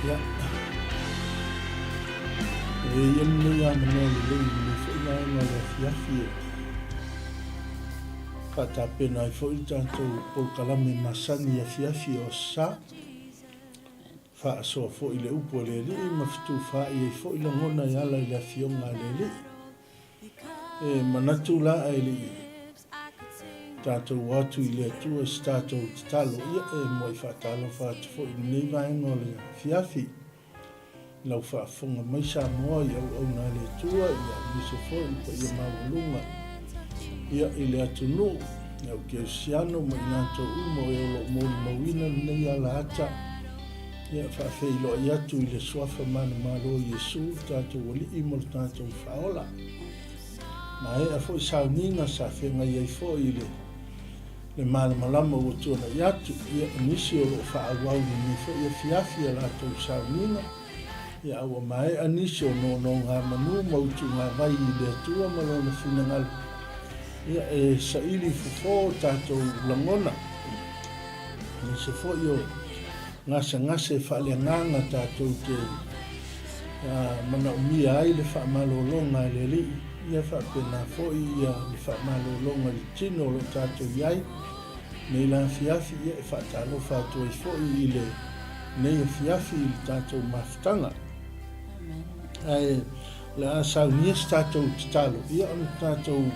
Ia, e i ai lenei avanoa lelei i lenei foi vaega o le afiafi e faatapena ai foi le tatou polokalame masani i afiafi o Aso Sa. Faasoa foi le upu a le Alii ma fetufaai ai foi lagona e ala i le Afioga a le Alii. E manatu la ae le i tatou o atu i le Atua i se tatou tatalo, ia e muai faatalofa atu foi i lenei vaega o le afiafi. I lau faafofoga mai Samoa i auauna a le Atua, ia aemaise foi le paia maualuga ia i le atunuu, le au kerisiano ma i latou uma o e o lo o molimauina lenei alaata. Ia faafeiloai atu i le Suafa manumalo o Iesu, le tatou Alii ma le tatou Faaola. Maea foi sauniga sa feagai ai foi i le le malamalama ua tuanai atu. Ia, o nisi o lo o faaauau i lenei foi afiafi a latou sauniga, ia, a ua maea nisi o nonogamanu ma utugavai i le Atua ma Lona finagalo, ia, e saili fofo o tatou lagona, aemaise foi o gasegase faaleagaga tatou te manaomia ai le faamalologa a le Alii, ia faapena foi ia le faamalologa i le tino o lo o tatou i ai nei la afiafi, ia e faatalofa atu ai foi i le nei afiafi i le tatou mafutaga. Ae o le a saunia se tatou tatalo, ia ona tatou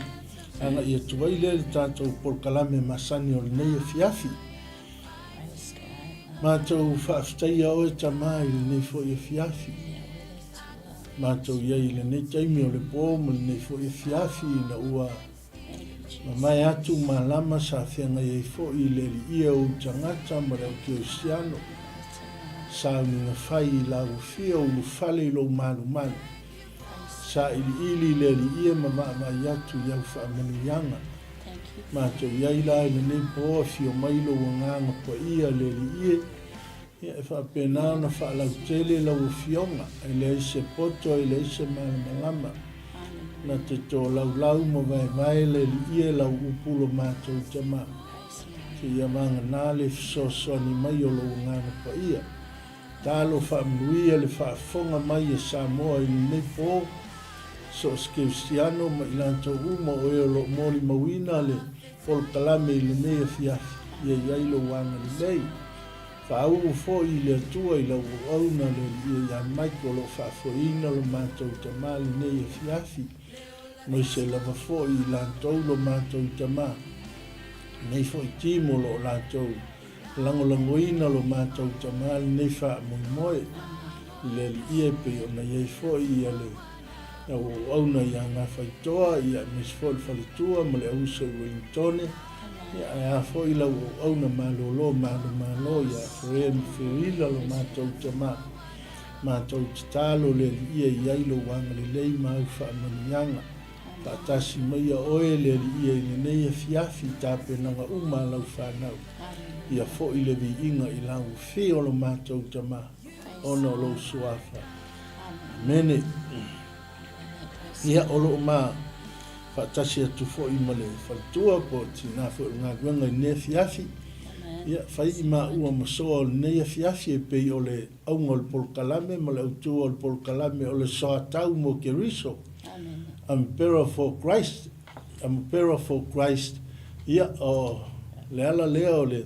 agai atu ai lea i le tatou polokalame masani o lenei afiafi. Matou faafetaia oe Tama i lenei foi afiafi. Matou i ai i lenei taimi o le po ma lenei foi afiafi ina ua mamae atu malama sa feagai ai foi i le Alii o ou tagata ma le au kerisiano. Sauniga fai i lauafia ulufale i lou malumalu. Sailiili i le Alii ma vaavaai atu i au faamanuiaga. Matou i ai la i lenei po, afio mai lou Agaga Paia, le Alii e, ia e faapena ona faalautele lau Afioga, e leai se poto, e leai se malamalama. Na te tolaulau ma vaevae le Alii e lau upu lo matou Tama. Seia vagana le fesoasoani mai o lou Agaga Paia. Talo faamanuia le faafofoga mai a Samoa i lenei po, so o se Kerisiano ma i latou uma o e o lo o molimauina le polokalame i lenei afiafi, ia i ai lou agalelei. Faauu foi i le Atua i lau auauna le Alii ia Mike o lo o faafoeina lo matou tama lenei afiafi, aemaise lava foi i latou lo matou tama, lenei foi team o lo o latou Lagolagoina lo matou tama lenei faamoemoe i le Alii e pei ona i ai foi ia le auauauna ia Gafaitoa ia aemaise foi le faletua ma le auuso i Ueligitone ia ae a foi lau auauna malolo malomalo ia Fre ma Ferila lo matou tama. Matou tatalo le Alii e i ai lou agalelei ma au faamanuiaga. Faatasi maia oe le Alii i lenei afiafi i tapenaga uma a lau fanau. Ia foi le viiga i lau afio o lo matou Tama, ona o lou Suafa. Amene. Ia, o loo ma faatasi atu foi ma le faletua po o tina foi o le galuega i lenei afiafi. Ia, fai i maua ma soa o lenei afiafi e pei o le auga o le polokalame ma le autu o le polokalame o le soatau mo Keriso. Emperor for Christ, Emperor for Christ, ia, o le ala lea o le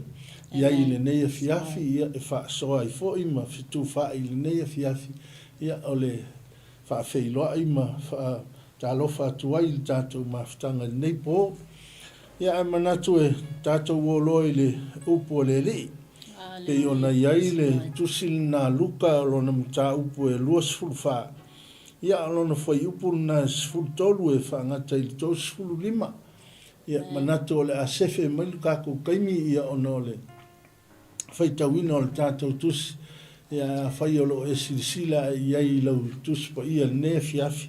i ai i lenei afiafi, ia, e faasoa ai foi ma fetufaai i lenei afiafi, ia, o le faafeiloai ma faatalofa atu ai i le tatou mafutaga i lenei po. Ia, ae manatu e tatou o loa i le upu a le Alii, pei ona i ai le tusi lena a Luka o lona mataupu e 24, Ia, o lona fuaiupu lena e 13 e faagata i le 35. Ia, manatu o le a sefe mai le tatou taimi, ia, ona o le faitauina o le tatou tusi. Ia, afai o lo o e silasila ae i ai i lau Tusi Paia i lenei afiafi,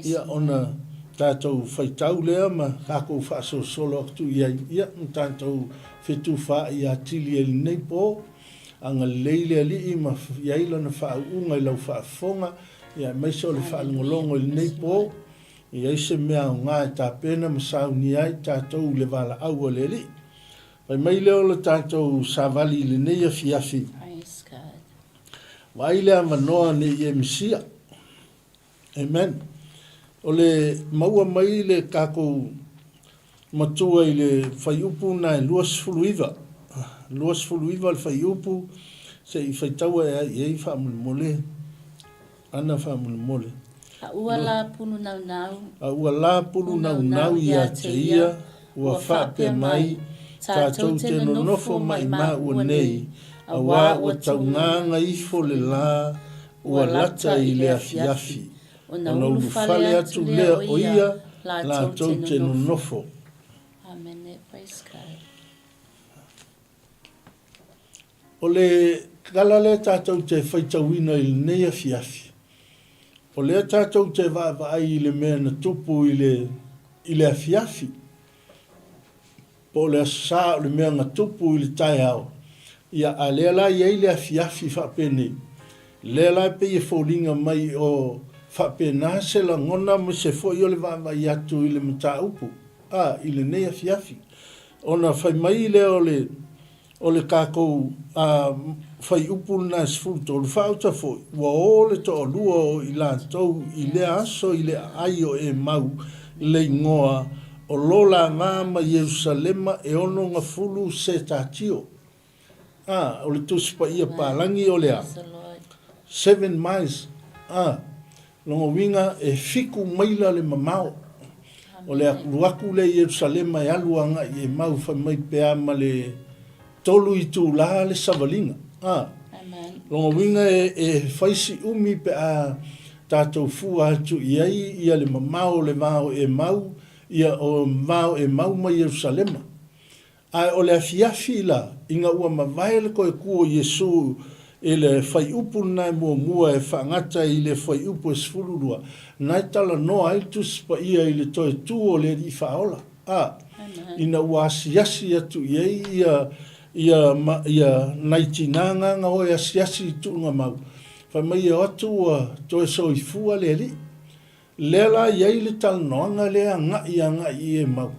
ia, ona tatou faitau lea ma tatou faasolosolo atu i ai, ia, ma tatou fetufaai atili ai i lenei po. Agalelei le Alii ma i ai Lana faauuga i lau faafofoga, ia aemaise o le faalogologo i lenei po, e i ai se mea aoga e tapena ma saunia ai tatou i le valaau a le Alii. Fai mai lea o le tatou savali i lenei afiafi. Vaai le avanoa ne i e misia. Amen. O le maua mai le tatou matua i le fuaiupu lena e 29. 29 le fuaiupu, se i faitau ae ai i ai faamolemole. Ana faamolemole. A ua la pulu naunau. A ua la pulu naunau ia te ia, ua faapea mai, Tatou te nonofo maʻimaua nei, auā ua taugaga ifo le lā, ua lata i le afiafi, ona ulufale atu lea o ia latou te nonofo. Amene. Praise God. O le tala lea tatou te faitauina i lenei afiafi, o lea tatou te vaavaai i le mea na tupu i le, i le afiafi, po o le Aso Sa, o le mea na tupu i le taeao, ia, a lea la e i ai le afiafi faapenei, lea la e pei e foliga mai o faapena se lagona ma se foi o le vaavaai atu i le mataupu, a, i lenei afiafi. Ona fai mai lea o le O le tatou fuaiupu lena e 13, faauta foi, ua o le toalua o i latou i lea aso i le aai o Emau, le igoa, o lo la va ma Ierusalema e onogafulu setatio. A, o le Tusi Paia Palagi o le a? Seven miles. A, lona uiga e fiku maila le mamao. O le alu atu lea i Ierusalema e alu agai i Emau fai mai pe a ma le tolu itulā le savaliga. A, lona uiga e fai si umi pe a tatou fua atu i ai ia le mamao o le va o Emau, ia o va o Emau ma Ierusalema. Ae o le afiafi la, ina ua mavae le toe tu o Iesu i le fuaiupu lena e muamua e faagata i le fuaiupu e 12, na e talanoa ai le Tusi Paia i le toe tu o le Alii Faaola, a, ina ua asiasi atu i ai ia, ia, ia nai tina na na o e asiasi i tuugamau, fai mai e o atu ua toe soifua le Alii. Lea la i ai le talanoaga lea agai agai i Emau.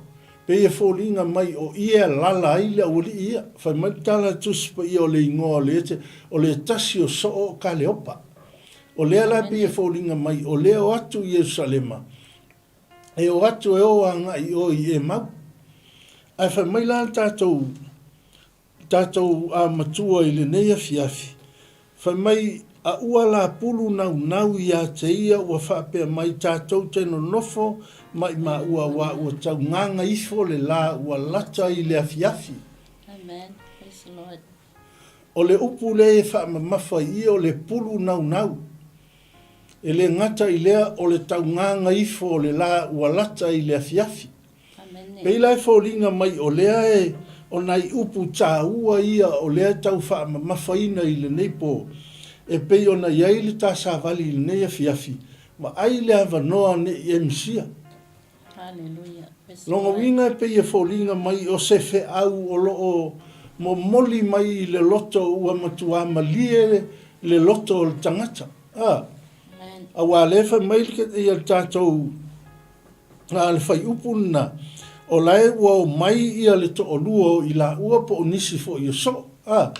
Pei e foliga mai o i e alala ai le aualii ia. Fai mai le tala a Tusi Paia o le igoa o le ete, o le tasi o soo o Kaleopa. O lea la pei e foliga mai o lea o atu i Ierusalema, e o atu e o agai i o i Emau. Ae fai mai la le tatou Tatou a matua i lenei afiafi, fai mai a ua la pulu naunau ia te ia ua faapea mai tatou te nonofo maʻimaua auā ua taugaga ifo le la ua lata i le afiafi. Amen. Praise the Lord. O le upu lea e faamamafa i i o le pulu naunau. E le gata i lea o le taugaga ifo o le la ua lata i le afiafi. Pei la e foliga mai o lea e o nai upu taua ia o lea e tau faamamafaina i lenei po, e pei ona i ai le ta savali i lenei afiafi, vaai le avanoa ne i e misia. Lona uiga e pei e foliga mai o se feau o lo o momoli mai i le loto ua matuā malie le loto o le tagata. A, aua lea e fai mai le tatou A o le fuaiupu lena, o la e ua omai ia le toalua o i laua po o nisi foi o soo. A,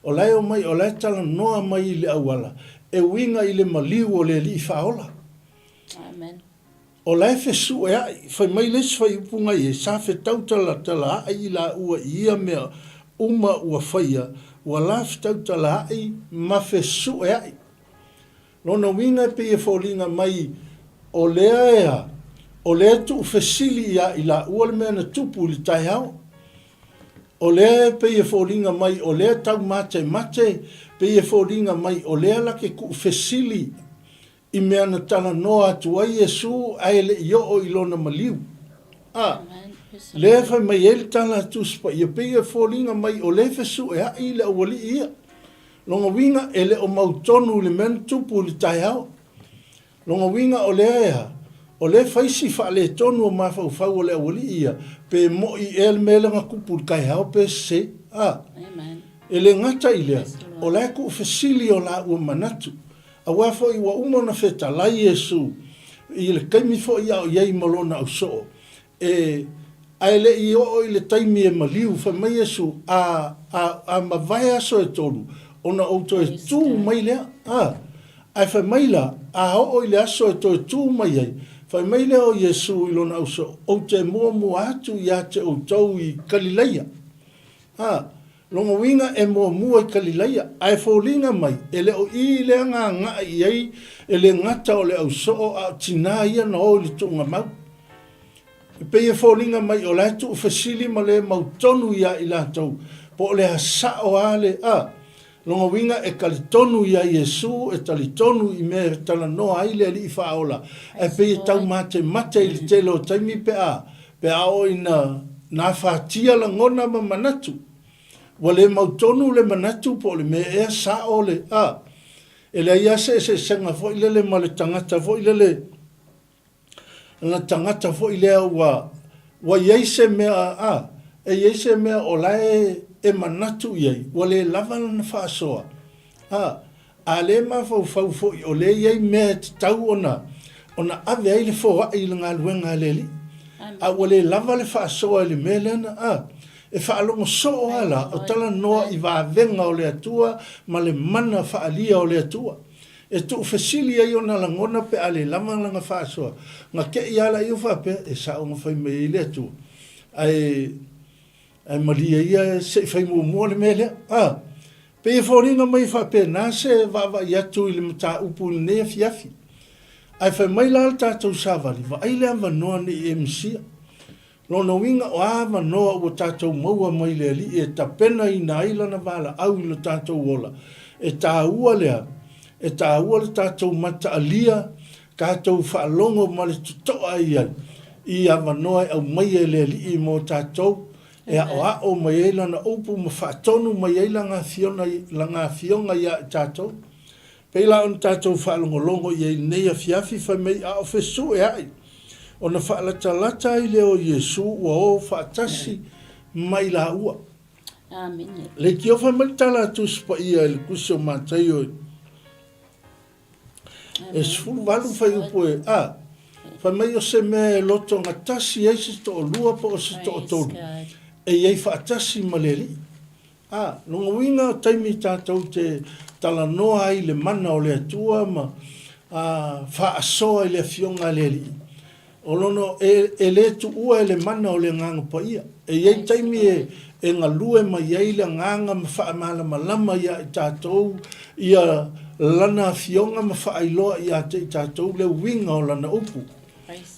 o la e omai, o la e talanoa mai i le auala, e uiga i le maliu o le Alii Faaola. Amen. O la e fesueai, fai mai le isi fuaiupu na i ai, sa fetautalatalaai i laua i ia mea uma ua faia, ua la fetautalaai ma fesueai. Lona uiga e pei e foliga mai o lea e a, o lea e tuufesili ia i laua le mea na tupu i le taeao. O lea e pei e foliga mai o lea e taumatemate, pei e foliga mai o lea la ke tuufesili i mea na talanoa atu ai Iesu ae le i oo i lona maliu. A, lea e fai mai ai le tala a Tusi Paia, pei e foliga mai o lea e fesueai le aualii ia. Lona uiga e le o mautonu i le mea na tupu i le taeao. Lona uiga o lea e a? O lea e fai si faaletonu o mafaufau o le aualii ia, pe moʻi ea le mea lea na tupu i le taeao pe sese. A. E le gata i lea, o la e tuufesili o laua manatu. Aua foi ua uma ona fetalai Iesu i le taimi foi a o i ai ma lona ausoo, E, ae le i oo i le taimi e maliu, fai mai Iesu, a, a, a mavae aso e tolu, Ona ou toe tu mai lea. A! Ae fai mai la, a oo i le aso e toe tu mai ai, fai mai lea o Iesu i lona auso, Ou te muamua atu ia te outou i Kalilaia. A! Lona uiga e muamua i Kalilaia, ae foliga mai e le o i lea na agai i ai e le gata o le ausoo a o tinā ia na o i le tuugamau. E pei e foliga mai o la e tuufesili ma le mautonu iā i latou po o le a sao a le a. Lona uiga e talitonu iā Iesu, e talitonu i mea e talanoa ai le Alii Faaola, ae pei e taumatemate i le tele o taimi pe a, pe a oo ina nafatia lagona ma manatu. Ua le mautonu le manatu po o le mea ea sao le a. E leai lava se eseesega foi lele ma le tagata foi lele na tagata foi lea ua ua i ai se mea a, e i ai se mea o la e e manatu i ai, ua le lava lana faasoa, a, a le mafaufau foi o lea e i ai mea e tatau ona ona ave ai le foai i le galuega a le Alii. A ua le lava le faasoa i le mea lea na, a, e faalogo soo lava la o talanoa i vavega o le Atua ma le mana faaalia o le Atua. E tuufesili ai ona lagona pe a le lava lana faasoa. Na te i a laia ua faapea, e sao na fai mai ai le Atua. Ae, ae malie ia se i fai muamua le mea lea. A, pei e foliga mai e faapena se vaavaai atu i le mataupu i lenei afiafi. Ae fai mai la le tatou savali, vaai le avanoa ne i e misia. Lona uiga o a avanoa ua tatou maua mai le Alii e tapenaina ai Lana valaau i lo tatou ola, e taua lea, e taua le tatou mataalia, tatou faalogo ma le totoa i ai i avanoa e aumaia e le Alii mo tatou, e aoao mai ai Lana upu ma faatonu mai ai Lana Afioga ia i tatou. Pei la ona tatou faalogologo i ai i lenei afiafi, fai mai a o fesueai ona faalatalata ai lea o Iesu ua o faatasi ma i laua. Amene. Leitio fai mai le tala a Tusi Paia i le Tusi o Mataio e 18 fuaiupu e a, fai mai o se mea e lotogatasi ai se toalua po o se toatolu e i ai faatasi ma le Alii. A, lona uiga o taimi tatou te talanoa ai i le mana o le Atua ma, a, faasoa i le Afioga a le Alii, o lona, e, e le tuua e le mana o le Agaga Paia. E i ai taimi e, e galue mai ai le Agaga ma faamalamalama iā i tatou ia Lana Afioga ma faailoa iā te i tatou le uiga o Lana upu.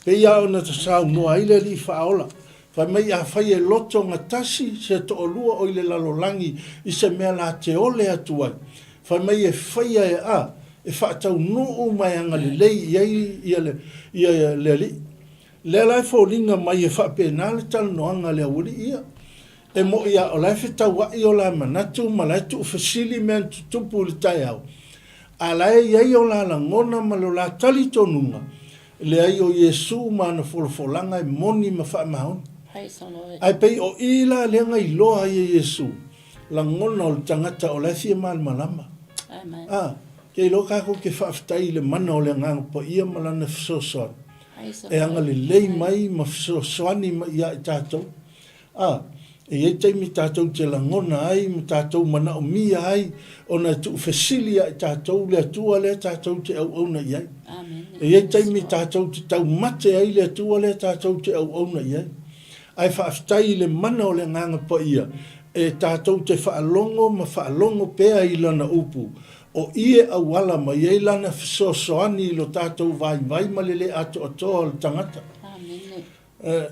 Pei lava ona saunoa ai le Alii Faaola, Fai mai afai e loto gatasi se toalua o i le lalolagi i se mea la te ole atu ai, fai mai e faia e a, e faataunuu ma e agalelei i ai ia le, ia le alii. Lea la e foliga mai e faapena le talanoaga a le aualii ia. E moʻi a o la e fetauaʻi o la manatu ma la e tuufesili mea na tutupu i le taeao, a la e i ai o la lagona ma lo la talitonuga Leai, o Iesu ma ana folafolaga e moni ma faamaoni. Ae pei o i la lea na iloa ai e Iesu, lagona o le tagata o la e fia malamalama. A, ke iloa kakou ke faafetai i le mana o le Agaga Paia ma Lana fesoasoani, e agalelei mai ma fesoasoani mai ia i tatou. A, e i ai taimi tatou te lagona ai ma tatou manaomia ai ona e tuufesili ia i tatou le Atua lea tatou te auauna i ai. E i ai taimi tatou te taumate ai le Atua lea tatou te auauna i ai. Ae faafetai i le mana o le Agaga Paia e tatou te faalogo ma faalogo pea i Lana upu, o i e auala mai ai Lana fesoasoani i lo tatou vaivai ma le le atoatoa o le tagata.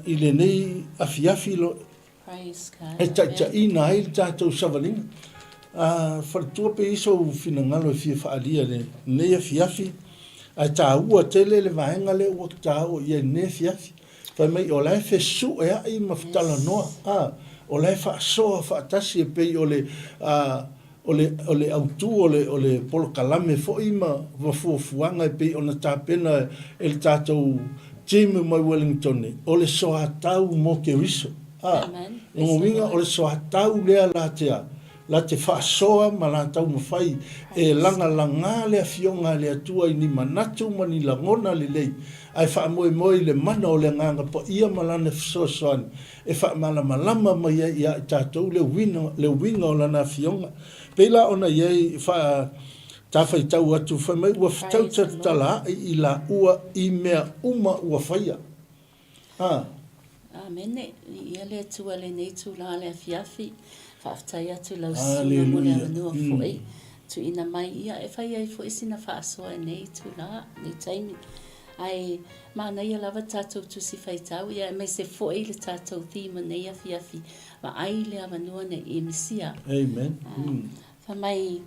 I lenei afiafi e taitaiina ai le tatou savaliga. Faletua pe i ai sou finagalo e fia faaalia i lenei afiafi, ae taua tele le vaega lea ua ta oo i ai i lenei afiafi. Fai mai o la e fesueai ma fetalanoa, o la e faasoa faatasi e pei o le O le, o le autu o le, o le polokalame foi ma, ma fuafuaga e pei ona tapena e le tatou team mai Wellingtone, o le soatau mo Keriso. A, lona uiga o le soatau lea la te a, la te faasoa ma la taumafai e lagalagā le Afioga a le Atua i ni manatu ma ni lagona lelei, ae faamoemoe i le mana o le Agaga Paia ma Lana fesoasoani e faamalamalama mai ai iā i tatou le uiga, le uiga o Lana Afioga. Pei la ona i ai faa tafaitau atu fai mai ua fetau talatalaai i laua i mea uma ua faia. A. Amene. Viia le Atua i lenei itula le afiafi. Faafetai atu i lau susuga mo le avanoa foi tuuina mai ia e fai ai foi sina faasoa i lenei itula, lenei taimi. Ae manaia lava tatou tusi faitau ia aemaise foi le tatou theme o lenei afiafi, vaai le avanoa nei i Mesia. Amen. Fai mai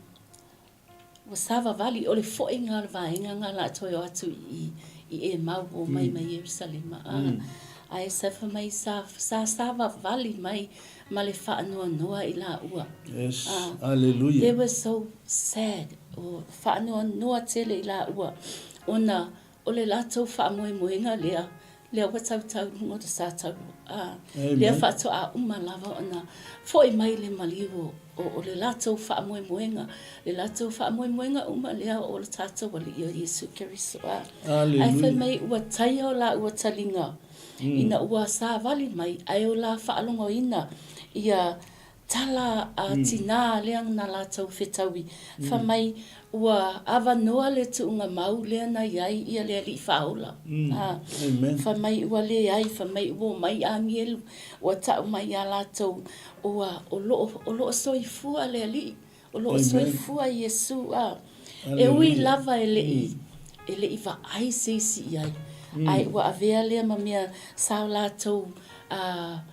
Ua savavali, o le foʻiga o le vaega nga la toe o atu i i Emau o mai mai Ierusalema. A, ae sa fai mai sa, sa savavali mai ma le faanoanoa i laua. Yes, A, hallelujah. They were so sad, o faanoanoa tele i laua ona O le latou faamoemoega lea, lea ua tautau i luga o le sa taulua, a lea faatoa uma lava ona foi mai le maliu o, o, o le latou faamoemoega, le latou faamoemoega uma lea o le tatou Alii o Iesu Keriso, a. Ae fai mai ua taia o laua taliga ina ua savali mai, ae o la faalogoina ia Tala a tinā lea na latou fetaui, fa mai ua avanoa le tuuga mau lea na iai ia le Alii Faaola. A, fa mai ua leai, fa mai ua omai agelu, ua tau mai ia latou, ua, o loo, o loo soifua le Alii, o loo soifua Iesu. A, e ui lava e lei, e lei vaai se isi iai, ae ua avea lea ma mea sa o latou, a,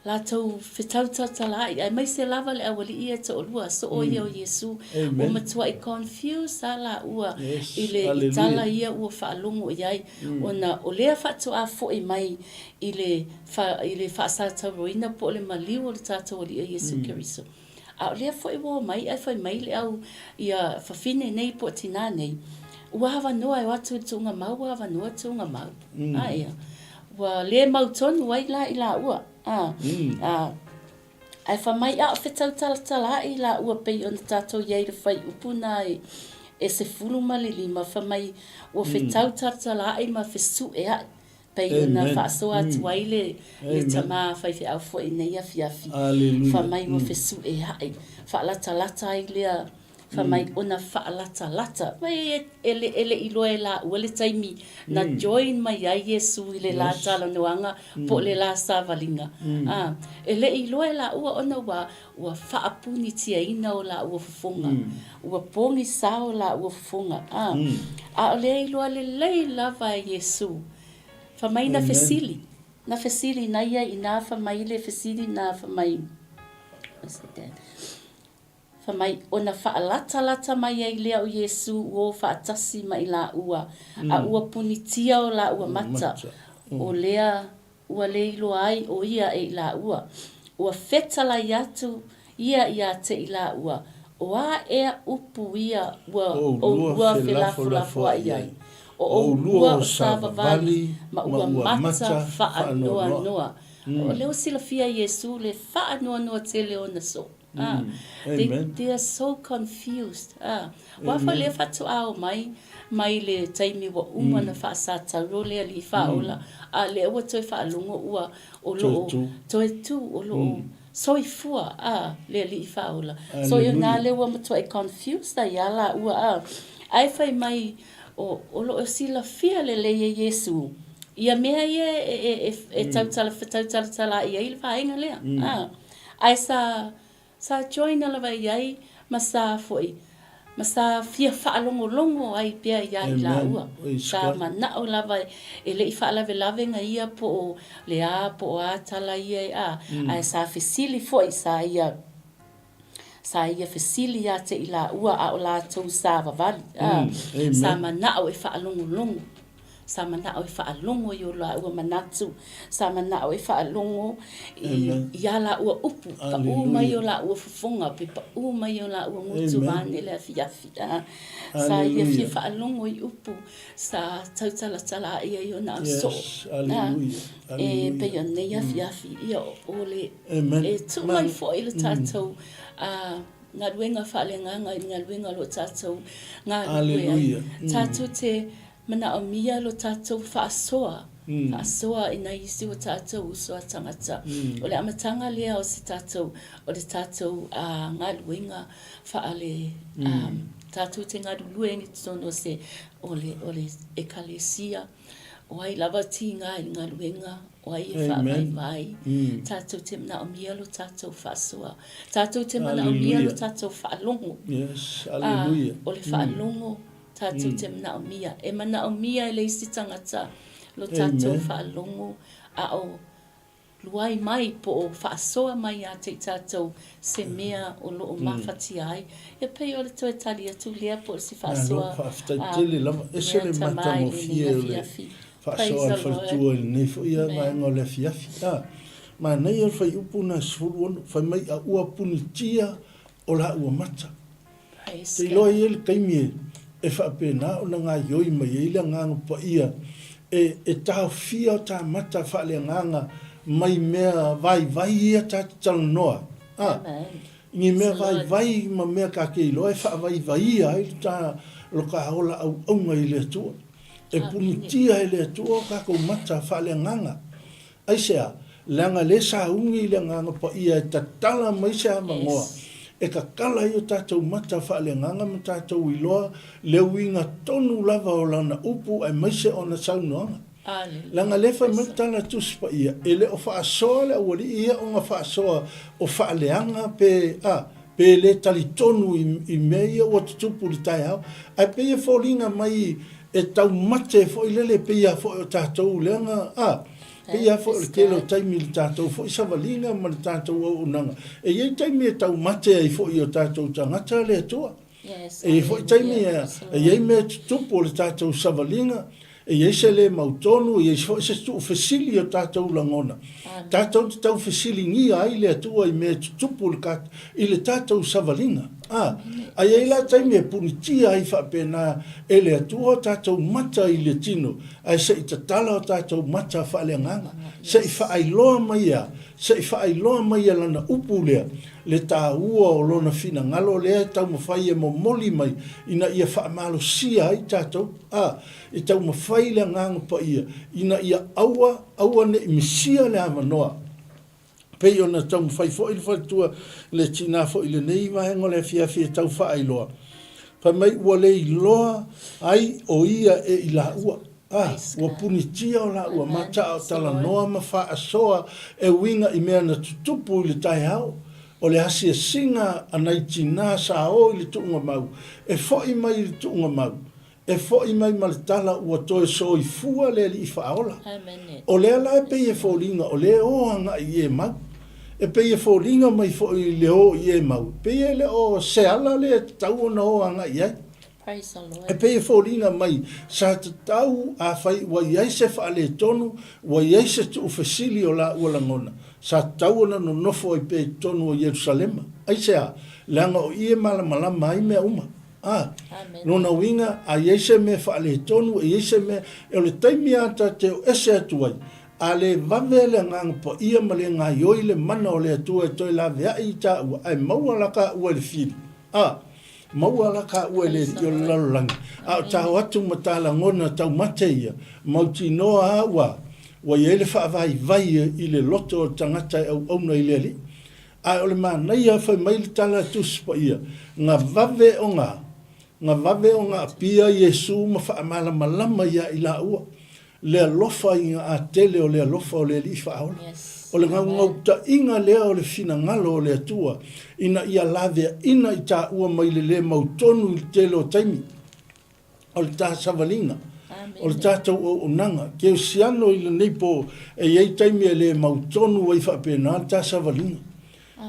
Latou fetau tautalaai, aemaise lava le aualii ia e toalua, soo ia o Iesu. Ua matuai confuse a laua i le i tala ia ua faalogo i ai, ona o lea faatoa foi mai i le i le faasatauroina po o le maliu o le tatou Alii o Iesu Keriso. A o lea foi ua omai ae fai mai le au ia fafine nei po o tinā nei, ua avanoa e o atu i le tuugamau, ua avanoa tuugamau. A ea, ua le mautonu ai la i laua. A, a, ae fai mai a o fetautalatalaai laua pei ona tatou i ai i le fuaiupu na e, e 15, fai mai ua fetautalatalaai ma fesueai Pei ona faasoa atu ai le le tama faifeau foi i nei afiafi, fai mai ua fesueai, faalatalata ai lea, fai mai ona faalatalata. Mai e le e le i iloa e laua le taimi na join mai ai Iesu i le la talanoaga po o le la savaliga. A, e le i iloa e laua ona ua ua faapunitiaina o laua fofoga, ua pogisa o laua fofoga, a, a o lea iloa lelei lava e Iesu. Fai mai na fesili, na fesili na ia inā fai mai le fesili na fai mai, what's it dad? Fai mai, ona faalatalata mai ai lea o Iesu ua o faatasi ma i laua, a ua punitia o laua mata, o lea Ua le iloa ai ʻo ia e i lāua. Ua fetalai atu ia iā te i lāua, O a ea upu ia ua ʻolua felafolafoaʻi ai? ʻO ʻolua o savavali ma ua mata faanoanoa. O lea ua silafia e Iesū le faanoanoa tele ona soo. Ah, they, they are so confused. Ah, ua foi lea faatoa omai mai le taimi ua uma ona faasatauro le alii faaola, a lea ua toe faalogo ua o loo toe tu, o loo soifua ah, le alii faaola. So i ona lea ua matuai confused ai a laua ah. Ae fai mai o, o loo silafia lelei e Iesu ia mea ia e, e, e, e tautala, tautalatalaai ai le vaega lea. Ah. Ae sa, sa join lava i ai ma sa foi, ma sa fia faalogologo ai pea iā i laua. Sa manao lava e le i faalavelave ia po o le a po o a tala ia e a, ae sa fesili foi, sa ia, sa ia fesili ia te i laua a o latou savavali, a, sa manao e faalogologo. Sa mana'o e faalogo i o lāua manatu, sa mana'o e faalogo i, i a lāua upu, paʻū mai o lāua fofoga, pe paʻū mai o lāua gutu vaeane le afiafi. A, sa ia fia faalogo i upu, sa tautalatala aʻe ai ona ausoo. A, e pei o nei afiafi, ia o le, e tuu mai foi le tatou, a, galuega faaleagaga i le galuega o lo o tatou galulue ai. Tatou te Manaomia lo tatou faasoa, faasoa i nai isi o tatou uso a tagata. O le amataga lea o se tatou, o le tatou galuega faale, tatou te galulue i totonu o se, o le, o le Ekalesia. O ai lava tiga i le galuega, o ai e faavaivai. Tatou te manaomia lo tatou faasoa. Tatou te manaomia lo tatou faalogo. O le faalogo. Tatou te manaomia. E manaomia e le isi tagata lo tatou faalogo a o luai mai po o faasoa mai ia te i tatou se mea o lo o mafatia ai. E pei o le toe tali atu lea po o se faasoa Malo, faafetai tele lava. Ese le mea tama i lenei matagofie o le afiafi. faasoa Praise a le the Lord. faletua i lenei foi Amen. vaega o le afiafi. A, manaia le fuaiupu na 16, fai mai a ua punitia o la ua mata. Praise Te iloa God. e i ai le taimi e faapena ona gaoioi mai ai le Agaga Paia e, e taofia o ta mata faaleagaga mai mea vaivai ia ta te talanoa ai. A, Amen. i ni Praise mea the Lord. vaivai ma mea ta te iloa e faavaivaia ai le ta, lo ta ola auauna i le Atua. E Amene. punitia e le Atua o tatou mata faaleagaga. Aisea? Leaga lea sauni i le Agaga Paia e tatala mai se avanoa e tatala ai o tatou mata faaleagaga ma tatou iloa le uiga tonu lava o Lana upu aemaise ona saunoaga. Leaga lea fai mai le tala a Tusi Paia, e le o faasoa le aualii ia ona faasoa o faaleaga pe a, pe le talitonu i mea ia ua tutupu i le taeao. Ae pei e foliga mai e taumate foi lele pei lava foi o tatou leaga a, pei lava foi o le tele o taimi i le tatou foi savaliga ma le tatou auaunaga, e i ai taimi e taumate ai foi i o tatou tagata le Atua. E i ai foi taimi e i ai mea e tutupu o le tatou savaliga, e i ai se le mautonu, e i ai foi se tuufesili i o tatou lagona. Tatou te taufesiligia ai le Atua i mea e tutupu i le tatou savaliga. A, a i ai la taimi e punitia ai faapena e le Atua o tatou mata i le tino, ae se i tatala o tatou mata faaleagaga, se i faailoa mai ea, se i faailoa mai e Lana Upu lea, le taua o Lona finagalo lea e taumafai e momoli mai ina ia faamalosia ai tatou. A, e taumafai le Agaga Paia ina ia aua, aua ne i misia le avanoa. Pei ona taumafai foi le faletua le tina foi i lenei vaega o le afiafi e tau faailoa, fai mai ua le iloa ai o ia e i laua. A, ua punitia o laua mata a o talanoa ma faasoa e uiga i mea na tutupu i le taeao. O le asiasiga a nai tina sa o i le tuugamau, e foi mai i le tuugamau, E foi mai ma le tala ua toe soifua le Alii Faaola. O lea la e pei e foliga o lea e o agai i Emau. E pei e foliga mai foi i le o i Emau, pei e le o se ala lea e tatau ona o agai i ai. E pei e foliga mai sa tatau afai ua i ai se faaletonu, ua i ai se tuufesili o laua lagona, sa tatau ona nonofo ai pea i totonu o Ierusalema. Aisea? Leaga o i e malamalama ai mea uma. A, lona uiga, a i ai se mea faaletonu, e i ai se mea, o le taimi lava ta te o ese atu ai, a le vave le Agaga Paia ma le gaioi le mana o le Atua e toe laveai i taua, ae maua la taua i le fili. A, maua la taua i le Alii o le lalolagi, a o tao atu ma ta lagona taumate ia, mautinoa a ua, ua i ai le faavaivai i le loto o le tagata e auauna i le Alii. Ae o le manaia fai mai le tala a Tusi Paia, na vave ona, na vave ona apia Iesu ma faamalamalama ia i laua le alofa i na atele o le alofa o le Alii Faaola. O le gaugautaiga lea o le finagalo o le Atua ina ia laveaina i taua mai le le mautonu i le tele o taimi. o le ta savaliga, o le tatou auaunaga. Kerisiano i lenei po, e i ai taimi e le mautonu ai faapena le ta savaliga.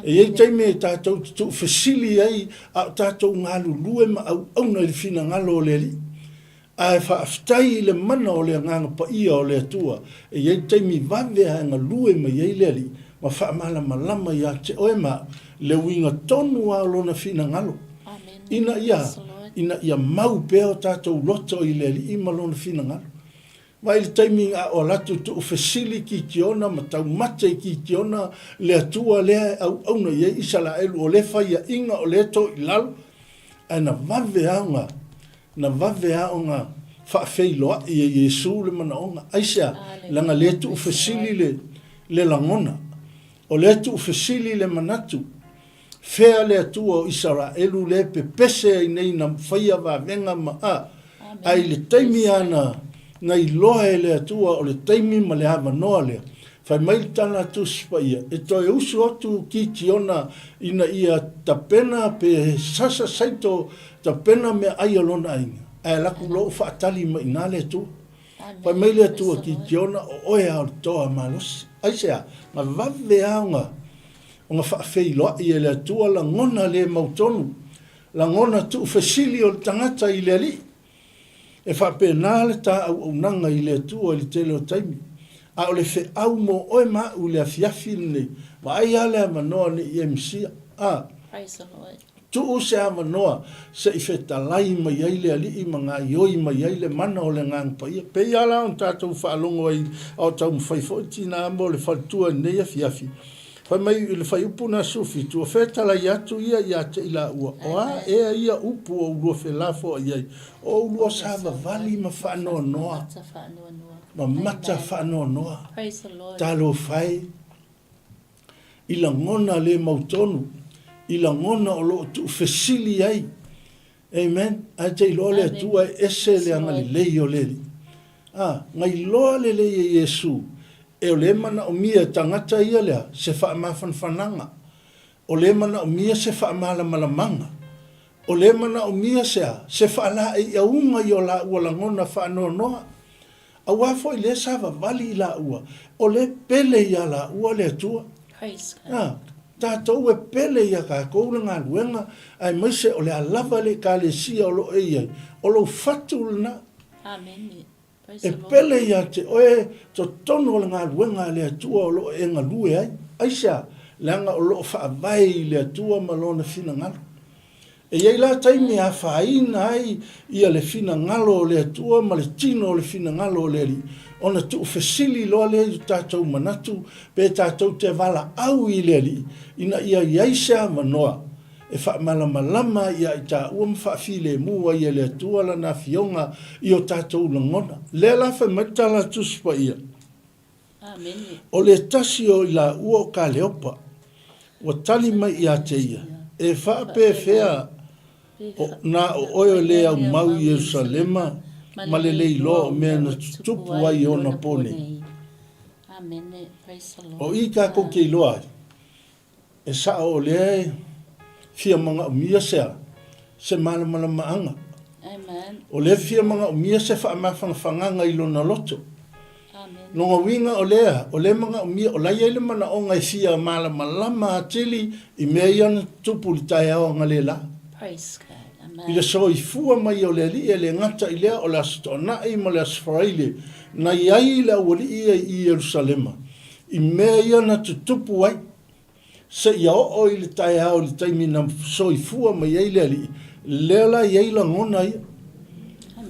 E i ai taimi e tatou te tuufesili ai a o tatou galulue ma auauna i le finagalo o le Alii. Ae faafetai i le mana o le Agaga Paia o le Atua, e i ai taimi vave ae galue mai ai le Alii ma faamalamalama ia te oe ma au le uiga tonu lava o Lona finagalo, ina ia, ina ia mau pea o tatou loto i le Alii ma Lona finagalo. Mai i le taimi a o alu atu tuufesili Kitiona ma taumate i Kitiona le Atua lea e auauna i ai Isaraelu, o lea faiaina o lea toilalo, ae na vave lava ona, na vave lava ona faafeiloai e Iesu le manaoga. Aisea? Leaga lea tuufesili le, le lagona. O lea tuufesili le manatu. Fea le Atua o Isaraelu lea e pepese ai nei na faia vavega ma a? A i le taimi a na, na iloa e le Atua o le taimi ma le avanoa lea, fai mai le tala a Tusi Paia, e toe usu atu Kitiona ina ia tapena pe sasa saito tapena meaai a lona aiga, ae alu atu loa ua faatali mai i ina le Atua. Fai mai le Atua Kitiona, o oe a o le toa malosi. Aisea? Na vave a ona Ona faafeiloai e le Atua lagona le mautonu, lagona tuufesili o le tagata i le Alii. E faapena le ta auaunaga i le Atua i le tele o taimi. A o le feau mo oe ma au i le afiafi lenei, vaai lava le avanoa ne i e misia. A. Tuu se avanoa se i fetalai mai ai le Alii ma gaoioi mai ai le mana o le Agaga Paia. Pei lava la ona tatou faalogo ai a o taumafai foi le tina mo le faletua i lenei afiafi. Fai mai i le fuaiupu na 17, Ua fetalai atu ia ia te i laua, o a ea ia upu o ulua felafoai ai, o ulua savavali ma faanoanoa, ma mata faanoanoa. Talofa e! i lagona le mautonu, i lagona o lo o tuufesili ai. Amen. Ae te iloa le Atua e ese le agalelei o le Alii. A, na iloa lelei e Iesu, e o le manaomia e tagata ia lea se faamafanafanaga, o le manaomia se faamalamalamaga, o le manaomia se a? Se faalaeiauga i o laua lagona faanoanoa. Aua foi lea sa vavali i laua, o lea pele ia laua le Atua. A, tatou e pele ia tatou le galuega, aemaise o le a lava le Ekalesia o lo o e i ai, o lou fatu lena. E pele ia te oe totonu o le galuega a le Atua o lo o e galue ai. Aisea? Leaga o lo o faavae i le Atua ma Lona finagalo. E i ai la taimi e afaina ai ia le finagalo o le Atua ma le tino o le finagalo o le Alii, ona tuufesili loa lea i o tatou manatu pe tatou te valaau i le Alii ina ia i ai se avanoa e faamalamalama ai ia i taua ma faafilemu ai e le Atua Lana Afioga i o tatou lagona. Lea la fai mai le tala a Tusi Paia. O le tasi o i laua o Kaleopa, ua tali mai ia te ia, E faapefea na o oe o le aumau i Ierusalema ma le le iloa o mea na tutupu ai i ona po nei? O i takou te iloa ai, E sao o lea e fia manaomia se a? Se malamalamaaga. O lea e fia manaomia se faamafanafanaga i lona loto. Lona uiga o lea, o lea e manaomia, o la e i ai le manaoga e fia malamalama atili i mea ia na tutupu i le taeao analeila. I le soifua mai o le Alii e le gata i lea o le Aso Toonai ma le Aso Faraile na i ai le aualii ia i Ierusalema, I mea ia na tutupu ai, seia oo i le taeao i le taimi na soifua mai ai le Alii, lea la e i ai lagona ia.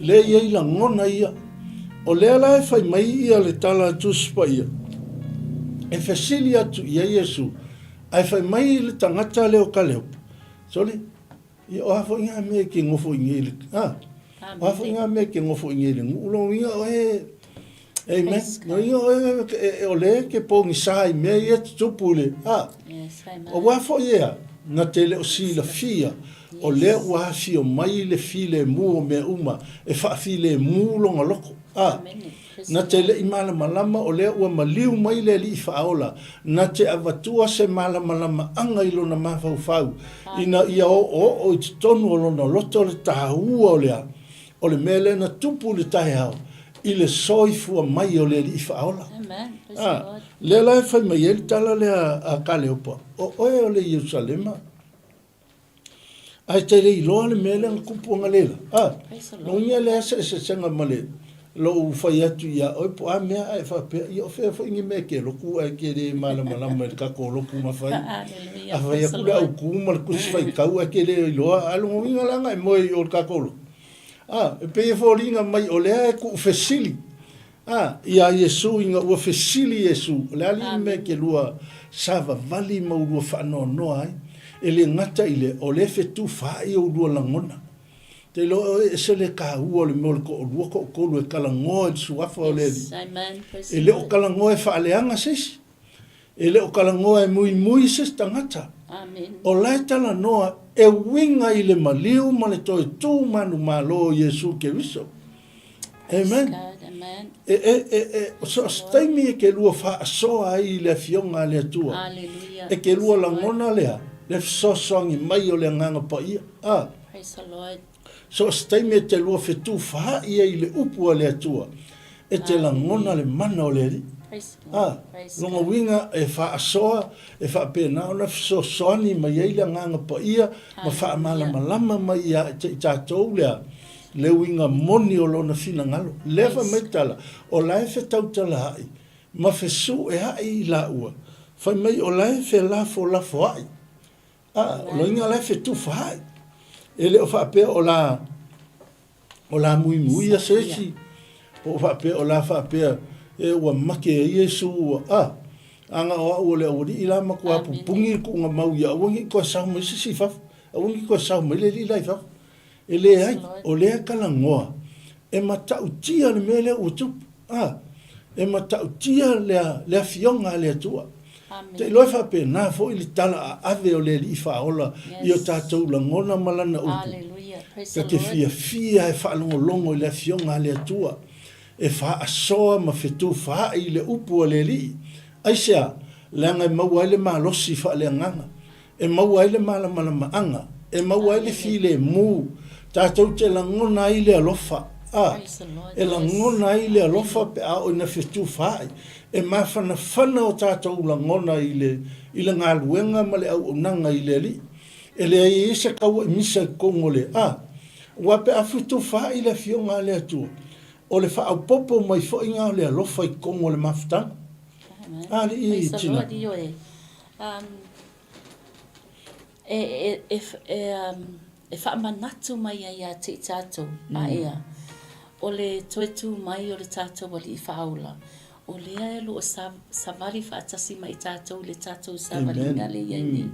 Lea e i ai lagona ia. O lea la e fai mai ia le tala a Tusi Paia, e fesili atu i ai Iesu, ae fai mai le tagata lea o Kaleopa, Sole, Ia, o a foi ngā mea e ke nofo i nei le, a? O a foi ngā mea e ke nofo i nei le nuu, lona uiga o e, amen, lona uiga o e, e, o le ke pogisa i mea ia tutupu i le, a? Aua foi ea, na te le o silafia, o lea ua afio mai le filemu o mea uma, e faafilemu lona loko, a? Na te le i malamalama o lea ua maliu mai le Alii Faaola, na te avatua se malamalamaaga i lona mafaufau, ina ia oooo i totonu o lona loto le taua o le a? O le mea lea na tupu i le taeao, i le soifua mai o le Alii Faaola. A, lea la e fai mai ai le tala lea a Kaleopa, O oe o le Ierusalema. Ae te le iloa le mea lea na tupu analeila. A, lona uiga e leai se eseesega ma le lou fai atu ia oe po o a mea ae faapea, ia o fea foi ni mea e te lotu ae e te le malamalama i le tatou lotu na fai. A fai atu le autu ma le tusi faitau ae e te le iloa, a lona uiga la na e moe i o i le tatou lotu. A, e pei e foliga mai o lea e tuufesili A, iā Iesu ina ua fesili Iesu, O le a le mea e te lua savavali ma ulua faanoanoa ai? E le gata i lea, o lea e fetufaai oulua lagona. Te iloa oe e ese le taua o le mea o le toalua toatolu e talanoa i le Suafa o le Alii. E le o talanoa e faaleaga se isi. E le o talanoa e muimui se isi tagata. O la e talanoa e uiga i le maliu ma le toe tu manumalo o Iesu Keriso. Amen. E, e, e, e, so o se taimi e ke lua faasoa ai i le Afioga a le Atua, e ke lua lagona lea, le fesoasoani mai o le Agaga Paia. A. So o se taimi e te lua fetufaai ai i le upu a le Atua, e te lagona le mana o le Alii. A, lona uiga e faasoa, e faapena ona fesoasoani mai ai le Agaga Paia ma faamalamalama mai ia te i tatou lea, le uiga moni o Lona finagalo. Lea fai mai tala, o la e fetautalaai ma fesueai i laua, fai mai o la e felafolafoai. A, o lona uiga o la e fetufaai. E le o faapea o la, o la muimuia se isi, po o faapea o la faapea e ua make ai Iesu ua, a, ana o au o le aualii la matua pupuni le tuuga mau ia aua ne i toe sao mai se isi i fafo, aua ne i toe sao mai le alii la i fafo. E leai, o lea talanoa e matautia le mea lea ua tupu. A, e matautia le, le Afioga a le Atua. Te iloa e faapena foi le tala aave o le Alii Faaola i o tatou lagona ma Lana upu. Ta te fiafia e faalogologo i le Afioga a le Atua, e faasoa ma fetufaai i le upu a le Alii. Aisea? Leaga e maua ai le malosi faaleagaga. E maua ai le malamalamaaga, e maua ai le filemu, tatou te lagona ai le alofa, a, e lagona ai le alofa pe a oo ina fetufaai. E mafanafana o tatou lagona i le, i le galuega ma le auaunaga i le Alii. E leai ai se kaua i misa i totonu o le, a, aua pe a fetufaai le Afioga a le Atua, o le faaopoopo mai foi lena o le alofa i totonu o le mafutaga. Alii tina. E faamanatu mai ai ia te i tatou, aea, o le toe tū mai o le tatou Alii Faaola, o lea e lo o savali faatasi ma i tatou i le tatou savaliga lea e i ai nei.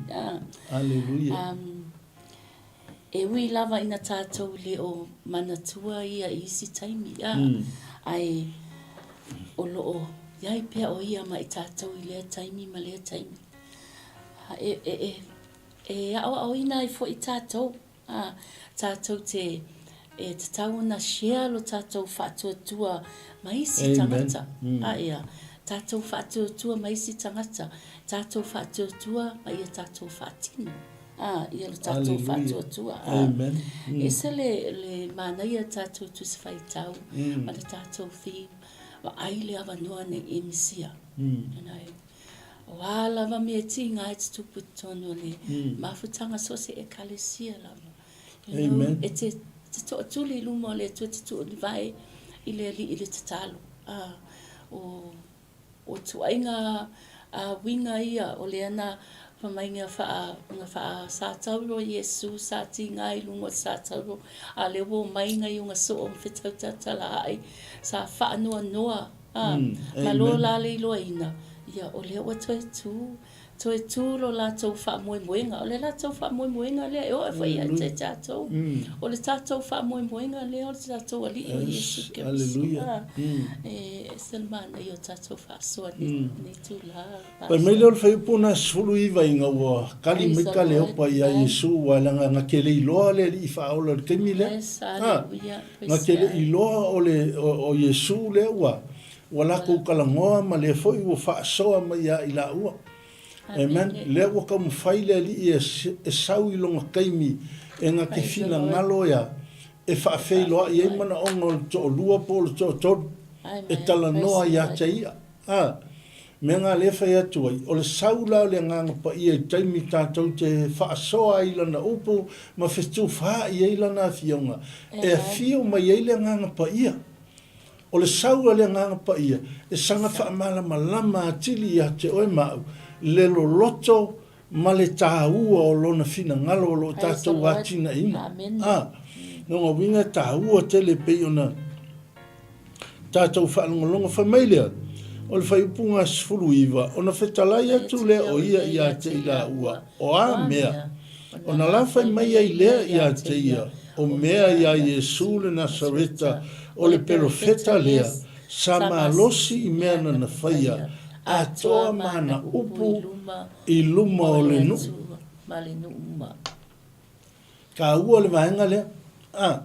E ui lava ina tatou le o manatua ia i isi taimi, ae o lo o i ai pea o ia ma i tatou i lea taimi ma lea taimi. E aoaoina ai foi tatou, tatou te e tatau ona share lo tatou faatuatua ma isi tagata. Aea, tatou faatuatua ma isi tagata, tatou faatuatua ma ia tatou faatino. A, ia lo tatou faatuatua. Amen. E ese le, le manaia tatou Tusi Faitau ma le tatou theme, vaai le avanoa nei e misia. You know, o a lava mea tiga e tutupu i totonu o le mafutaga so o se ekalesia lava. You know, e te, te toatuli i luma o le Atua te tuulivae i le Alii i le tatalo. A, o O tuaiga uiga ia o lea na fai mai na faa-satauro Iesu sa tiga i luga o le satauro, a lea ua omai nai ona soo ma fetautatalaa'i sa faanoanoa, a, malo la le iloaina, ia o lea ua toe tu, toe tu lo latou faamoemoega. O le latou faamoemoega lea e oo foi ia te tatou. O le tatou faamoemoega lea o le tatou Alii o Iesu Keriso. E ese le manaia o tatou faasoa i lenei itula. Fai mai lea o le fuaiupu lena 19 ina ua kali mai Kaleopa ia Iesu, aua leaga na te le iloa le Alii Faaola i le taimi lea. Na te le iloa o le o Iesu lea ua Ua latou talanoa ma lea foi ua faasoa mai ia i laua. Amen. Lea ua taumafai le Alii e sau i lona taimi e na te finagalo ea e faafeiloai ai manaoga o le toalua po o le toatolu e talanoa ia te ia. A. Mea nga lea e fai atu ai, o le sau la o le Agaga Paia i taimi tatou te faasoa ai i Lana upu ma fetufaai ai Lana Afioga, e afio mai ai le Agaga Paia. O le sau a le Agaga Paia e saga faamalamalama atili ia te oe ma au le loloto ma le taua o Lona finagalo o lo o tatou atinaeina. A, lona uiga e taua tele e pei ona tatou faalogologo. Fai mai lea, o le fuaiupu 19, ona fetalai atu lea o ia ia te i laua, o a mea? Ona la fai mai ai lea ia te ia, o mea iā Iesu le Nasareta, o le perofeta lea, sa malosi i mea nana faia, atoa ma ana upu i luma o le nuu. Taua le vaega lea. A.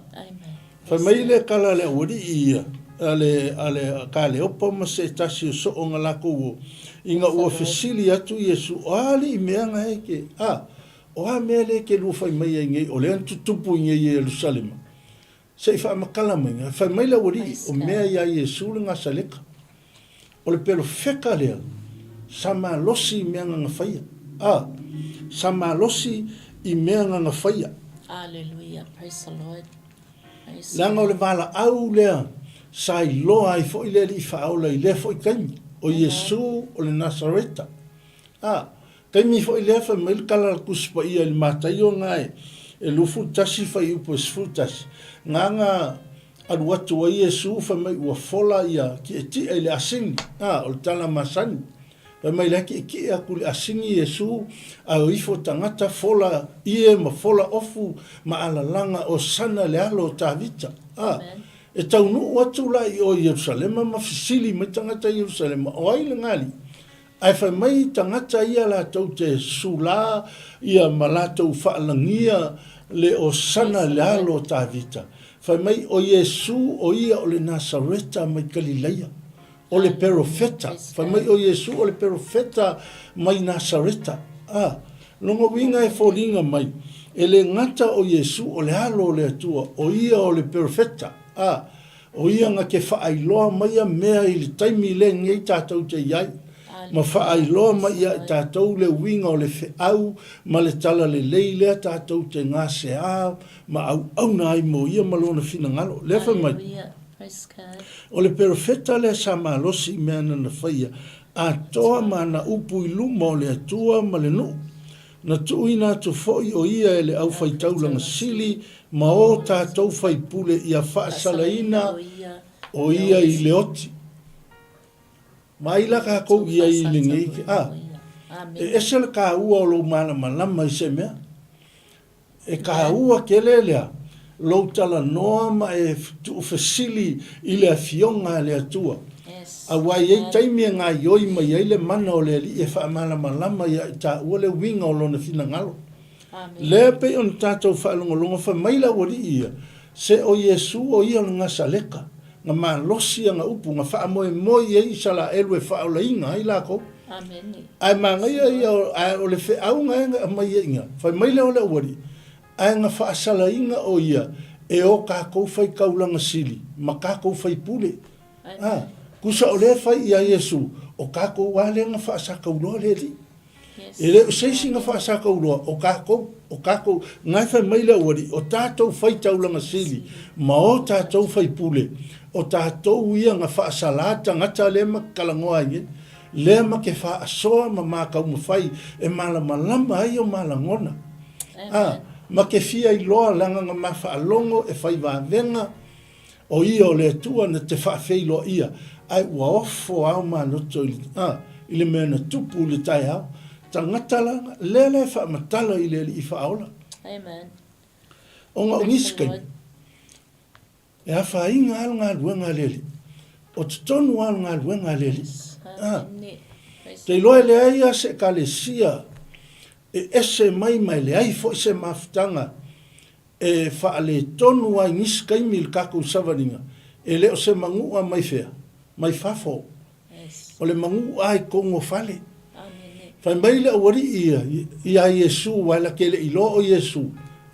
Fai mai le kala a le aualii ia, a le, a le Kaleopa ma se tasi o soo nga lakou o, ina ua fesili atu Iesu, O a alii mea nga e ke, a, o a mea le ke lua fai mai ai nei, o lea na tutupu i nei Ierusalema? Se i faamatala mai nga. Fai mai le aualii, O mea ia Iesu le Nasaleta. O le perofeta lea, sa malosi i mea ngana faia. A, sa malosi i mea ngana faia. Hallelujah, praise the Lord. Praise Leaga o le valaau lea sa iloa ai foi le Alii Faaola i lea foi taimi, o Iesu o le Nasareta. A, taimi foi lea fai mai le tala a le Tusi Paia i le Mataio na e 21 fuaiupu e 11, na na Alu atu ai Iesu, fai mai ua fola ia tietie i le asini. A, o le tala masani. Fai mai la tietie atu i le asini Iesu, a o ifo tagata fola ie ma fola ofu ma alalaga Osana le alo o Tavita. A, e taunuu atu la i o i Ierusalema ma fesili mai tagata i Ierusalema, o ai le Galii? Ae fai mai tagata ia latou te sulā ia ma latou faalagia le Osana i le alo o Tavita, fai mai, o Iesu o ia o le Nasareta mai Kalilaia, o le Perofeta. Fai mai, o Iesu o le Perofeta mai Nasareta. A, lona uiga e foliga mai, e le gata o Iesu o le Alo o le Atua, o ia o le Perofeta. A, O ia na te faailoa mai ia mea i le taimi lenei tatou te i ai, ma faailoa mai ia i tatou le uiga o le feau ma le talalelei lea tatou te gasea ma auauna ai mo ia ma lona finagalo. Lea fai mai, O le perofeta lea sa malosi i mea nana faia, atoa ma ana upu i luma o le Atua ma le nuu. Na tuuina atu foi o ia e le aufaitaulaga sili ma o tatou faipule ia faasalaina o ia i le oti. Mai la tatou i ai i lenei ke a. E ese le taua o lou malamalama i se mea. E taua tele lea lou talanoa ma e tuufesili i le Afioga a le Atua. Aua e i ai taimi e gaoioi mai ai le mana o le Alii e faamalamalama ia i taua le uiga o Lona finagalo. Lea e pei ona tatou faalogologo fai mai le aualii ia, Se o Iesu o ia o le Nasaleta, na malosi ana upu, na faamoemoe i ai Isalaelu e faaolaina ai lakou. Ae manaia ia, ae o le feauga ea na aumai ai ina, fai mai lea o le aualii, ae na faasalaina o ia e o tatou faitaulaga sili ma tatou faipule. A, tusa o lea e fai ia Iesu, o tatou a lea na faasatauloa le Alii. E le o se isi na faasakauloa, o tatou, o tatou, na e fai mai le aualii, o tatou faitaulaga sili ma o tatou faipule, o tatou ia na faasala tagata lea ma te talanoa ai nei, lea ma te faasoa ma ma taumafai e malamalama ai o ma lagona. A, ma te fia iloa leaga na ma faalogo e fai vavega, O ia o le Atua na te faafeiloaia, ae ua ofo ao maloto i le, a, i le mea na tupu i le taeao. Tagata la, lea la e faamatala i le Alii Faaola. Amen. Ona o nisi taimi, e afaina lava le galuega a le Alii. O totonu lava o le galuega a le Alii. A, te iloa e leai lava se Ekalesia e ese mai ma e leai foi se mafutaga E faaletonu ai nisi taimi i le tatou savaliga, e le o se manu'a mai fea? Mai fafo. O le manu'a i totonu o fale. Fai mai le aualii ia iā Iesu, aua e la te le i iloa o Iesu,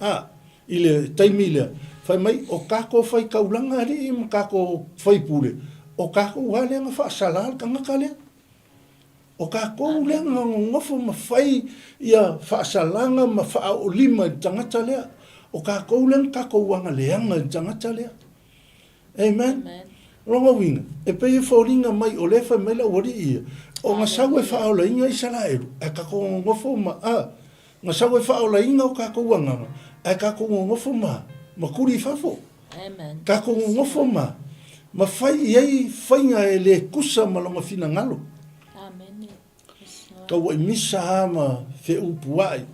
a, i le taimi lea, fai mai, o tatou faitaulaga alii ma tatou faipule, o tatou lava lea na faasala le tagata lea. O kākou lea na nonofo ma fai ia faasalaga ma faaoolima i le tagata lea. O kākou lea na tatou agaleaga i le tagata lea. Amen. O lona uiga, e pei e foliga mai o lea e fai mai le aualii ia, o na sau e faaolaina Isaraelu, ae tatou nonofo ma, a, na sau e faaolaina o tatou agaga, ae tatou nonofo ma, ma tuli i fafo. Amen. Tatou nonofo ma, ma fai i ai faiga e le tusa ma lona finagalo. Amene. Tauai misa a ma feupuai,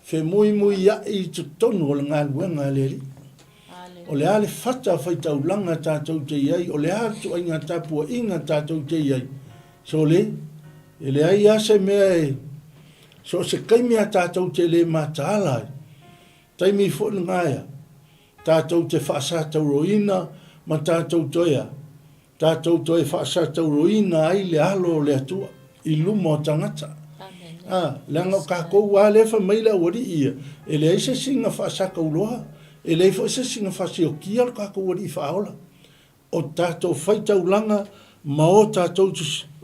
femuimuiai i totonu o le galuega a le Alii. O le a le fata faitaulaga tatou te i ai, o le a le ituaiga tapuaiga tatou te i ai, sole, e leai lava se mea e, so o se taimi a tatou te le mataala ai, taimi foi lena ea, tatou te faasatauroina ma tatou toe a, Tatou toe faasatauroina ai le alo o le Atua i luma o tagata. A, leaga o tatou a lea e fai mai le aualii ia, e leai se isi na faasatauroa, e leai foi se isi na faasiokia lo tatou Alii Faaola. O tatou faitaulaga ma o tatou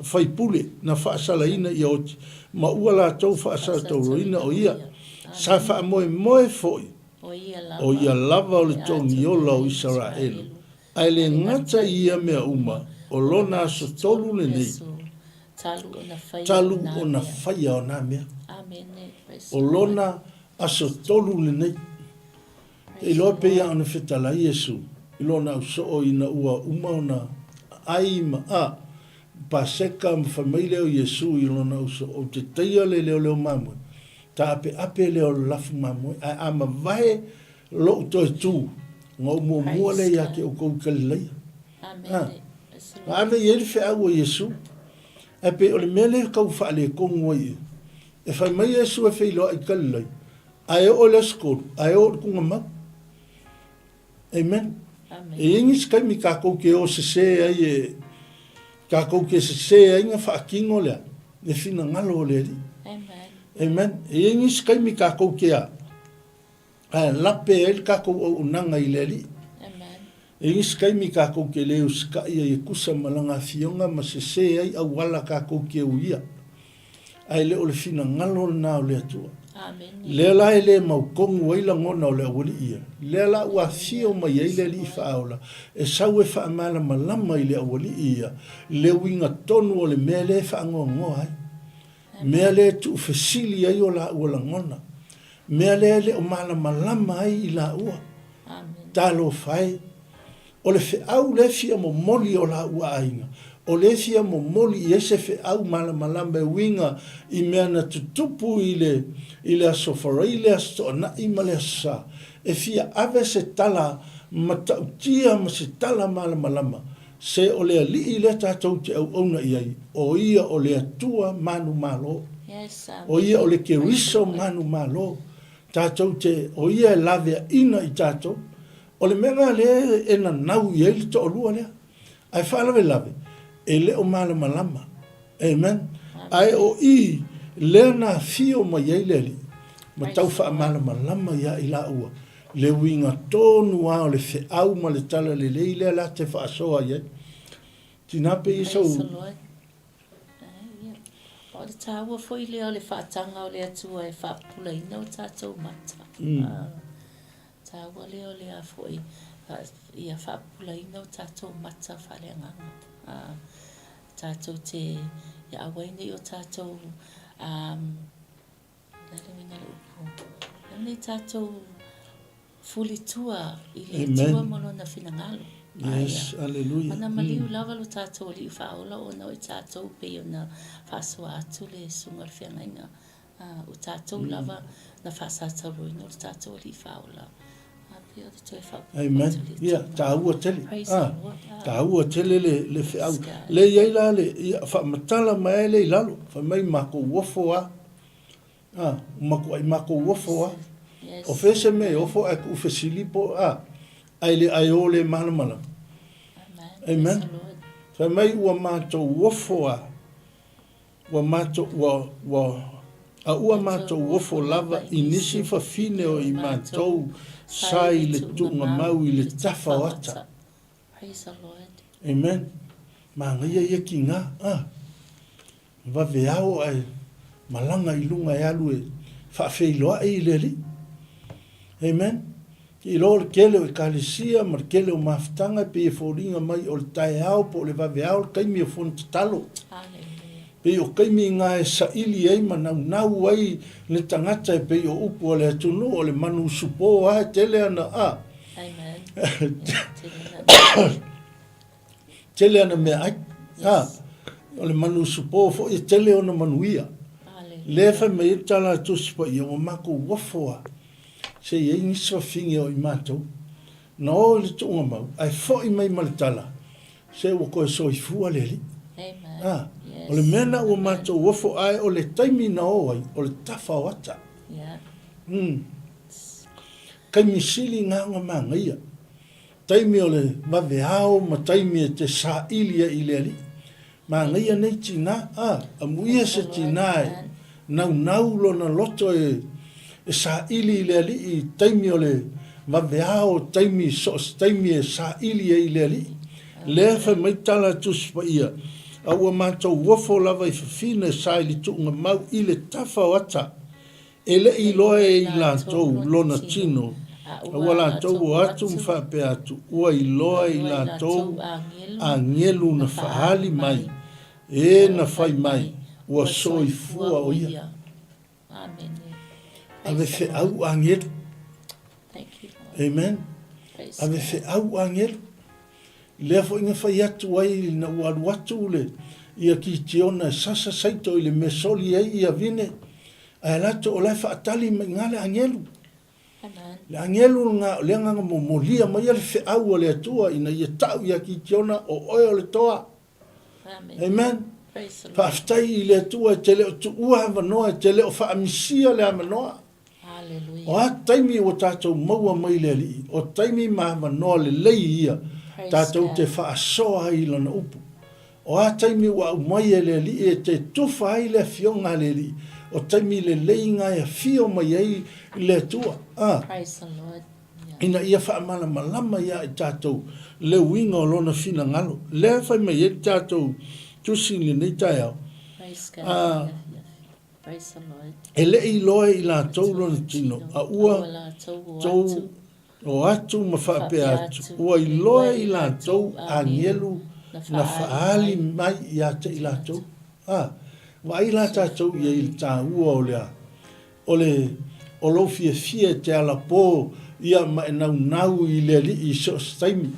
faipule na faasalaina ia oti, ma ua latou faasatauroina o ia. Sa faamoemoe foi o ia lava o le Togiola o Isaraelu. Ae le gata i ia mea uma, o lona aso tolu lenei, talu ona faia o na mea. O lona aso tolu lenei. E iloa pei a ona fetalai Iesu i lona ausoo ina ua uma ona ai ma a Paseka ma fai mai lea o Iesu i lona ausoo, Ou te taia le leoleo mamoe, taapeape lea o le lafu mamoe, ae a mavae Lou toe tu, ona ou muamua lea ia te outou i Kalilaia. A, na ave i ai le feau a Iesu. Ae pei o le mea lea e tau faaletonu ai ia. E fai mai Iesu e feiloai i Kalilaia, ae oo i le aso 3, ae oo i le tuugamau. Amen. E i ai nisi taimi tatou te o sese ai e, tatou te sese ai na faatino lea, le finagalo o le Alii. Amen. Amen. E i ai nisi taimi tatou te a, Ae lape ai le tatou auaunaga i le Alii. E i ai se taimi tatou te le usitaia ai e tusa ma Lana Afioga ma sese ai auala tatou te uia. Ae le o le finagalo lena o le Atua. Lea la e le mautonu ai lagona o le aualii ia. Lea la ua afio mai ai le Alii Faaola e sau e faamalamalama i le aualii ia le uiga tonu o le mea lea e faanoanoa ai. Mea lea e tuufesili ai o laua lagona. Mea lea e le o malamalama ai i laua. Talofa e! O le feau lea e fia momoli i o laua aiga, o lea e fia momoli i ai se feau malamalama e uiga i mea na tutupu i le, i le Aso Faraile, Aso Toonai ma le Aso Sa. E fia ave se tala matautia ma se tala malamalama Se o le Alii lea tatou te auauna i ai, o Ia o le Atua manumalo. O Ia o le Keriso manumalo. Tatou te, o Ia e laveaina i tatou. O le mea lena lea e nanau i ai le toalua lea. Ae faalavelave, e le o malamalama. Amen. Ae o i lea na afio mai ai le Alii, ma tau faamalamalama ia i laua le uiga tonu lava o le feau ma le talalelei lea la te faasoa i ai. Tina pei e sau. O le taua foi lea o le faataga o le Atua e faapupulaina o tatou mata. Taua lea o le a foi ia faapupulaina o tatou mata faaleagaga. Tatou te ia aua ai nei o tatou Nei tatou fulitua i le Atua ma Lona finagalo. Yes, hallelujah. Ona maliu lava lo tatou Alii Faaola ona o i tatou pei ona faasoa atu le Susuga o le Feagaiga. O tatou lava na faasatauroina o le tatou Alii Faaola. Amen. Ia, taua tele. Ah, taua tele le, le feau. Le i ai la le, ia, faamatala mai ai le i lalo. Fai mai makou ofo a. Ah, matuai makou ofo a. O fea se mea e ofo ae tuufesili po, ah, ae le, ae o le malamalama. Amen. Fai mai ua matou ofo a. Ua matou, ua, ua, a ua matou ofo lava i nisi fafine o i matou sa i le tuugamau i le tafa o ata. Praise the Lord. Amen. Manaia ia ki nga, ah. Vaveao ae malaga i luga e alu e faafeiloai i le Alii. Amen. Te iloa o le tele o ekalesia ma le tele o mafutaga e pei e foliga mai o le taeao po o le vaveao le taimi o fono tatalo. Pei o taimi na e saili ai ma naunau ai le tagata e pei o upu a le atunuu o le manu usupo lava e tele ana a. Amen. Tele ana meaai. A, o le manu usupo foi e tele ona manuia. Lea e fai mai ai le tala a Tusi Paia, ua matou ofo lava, se i ai nisi fafine o i matou, na o i le tuugamau, ae foi mai ma le tala, se ua toe soifua le Alii. A, o le mea lena ua matou ofo, ae o le taimi na o ai, o le tafa o ata. Umm. Taimi sili na ona manaia. Taimi o le vaveao ma taimi e te saili ai i le Alii. Manaia nei tina, a, amuia se tina e naunau lona loto e, e saili i le Alii i taimi o le vaveao, taimi, so o se taimi e saili ai i le Alii. Lea fai mai tala a Tusi Paia, A ua matou ofo lava i fafine sa i le tuugamau i le tafa o ata. E le i iloa e i latou lona tino, a ua latou o atu ma faapea atu, Ua iloa e i latou agelu na faaali mai, e na fai mai, ua soifua o ia. Ave feau agelu. Amen. Ave feau agelu. Lea foi na fai atu ai ina ua alu atu le ia Kitiona e sasa saito i le mea soli ai ia vine, ae alu atu o la e faatali mai iga le agelu. Le agelu lena o le agaga momolia mai le feau a le Atua ina ia tau ia Kitiona o oe o le toa. Amen. Faafetai i le Atua e te le o tuua avanoa, e te le o faamisia le avanoa. O a taimi ua tatou maua mai le Alii, o taimi ma avanoa lelei ia tatou te faasoa ai i Lana upu. O a taimi ua aumai e le Alii e te tufa ai le Afioga a le Alii, o taimi lelei na e afio mai ai le Atua, a, ina ia faamalamalama ia i tatou le uiga o Lona finagalo. Lea e fai mai ai le tatou Tusi i lenei taeao, a, E le i iloa e i latou lona tino, a ua tou o atu ma faapea atu, ua iloa e i latou agelu na faaali mai ia te i latou. A, vaai la tatou i ai i le taua o le a? O le, o lou fiafia e te alapō ia ma e naunau i le Alii i so o se taimi.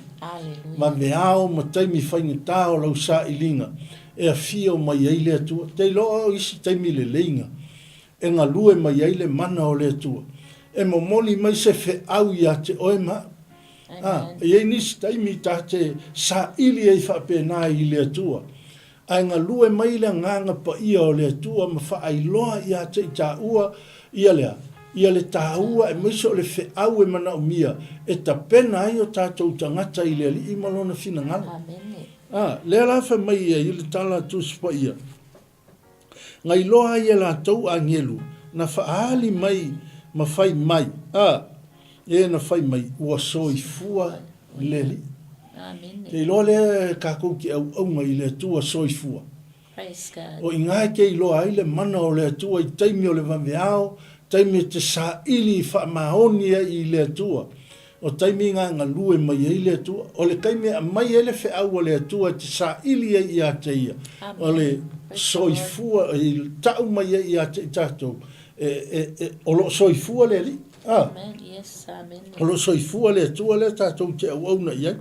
Vaveao ma taimi faigata o lau sailiga e afio mai ai le Atua. Te iloa o isi taimi leleiga e galue mai ai le mana o le Atua, e momoli mai se feau ia te oe ma au. A, e i ai nisi taimi ta te saili ai faapena i le Atua, ae galue mai le Agaga Paia o le Atua ma faailoa ia te i taua ia lea, ia le taua aemaise o le feau e manaomia e tapena ai o tatou tagata i le Alii ma Lona finagalo. A, lea la fai mai ai le tala a Tusi Paia, Na iloa ai e latou agelu na faaali mai ma fai mai, a, e na fai mai, ua soifua le Alii. Te iloa lea e kakou te auauna i le Atua soifua. O iga e te iloa ai le mana o le Atua i taimi o le vaveao, taimi e te saili faamaoni ai i le Atua. O taimi na e galue mai ai le Atua. O le taimi e aumai ai le feau a le Atua e te saili ai ia te Ia, o le soifua e tau mai ai ia te i tatou, e, e, e, o lo o soifua le Alii. A. O lo o soifua le Atua lea tatou te auauna i ai.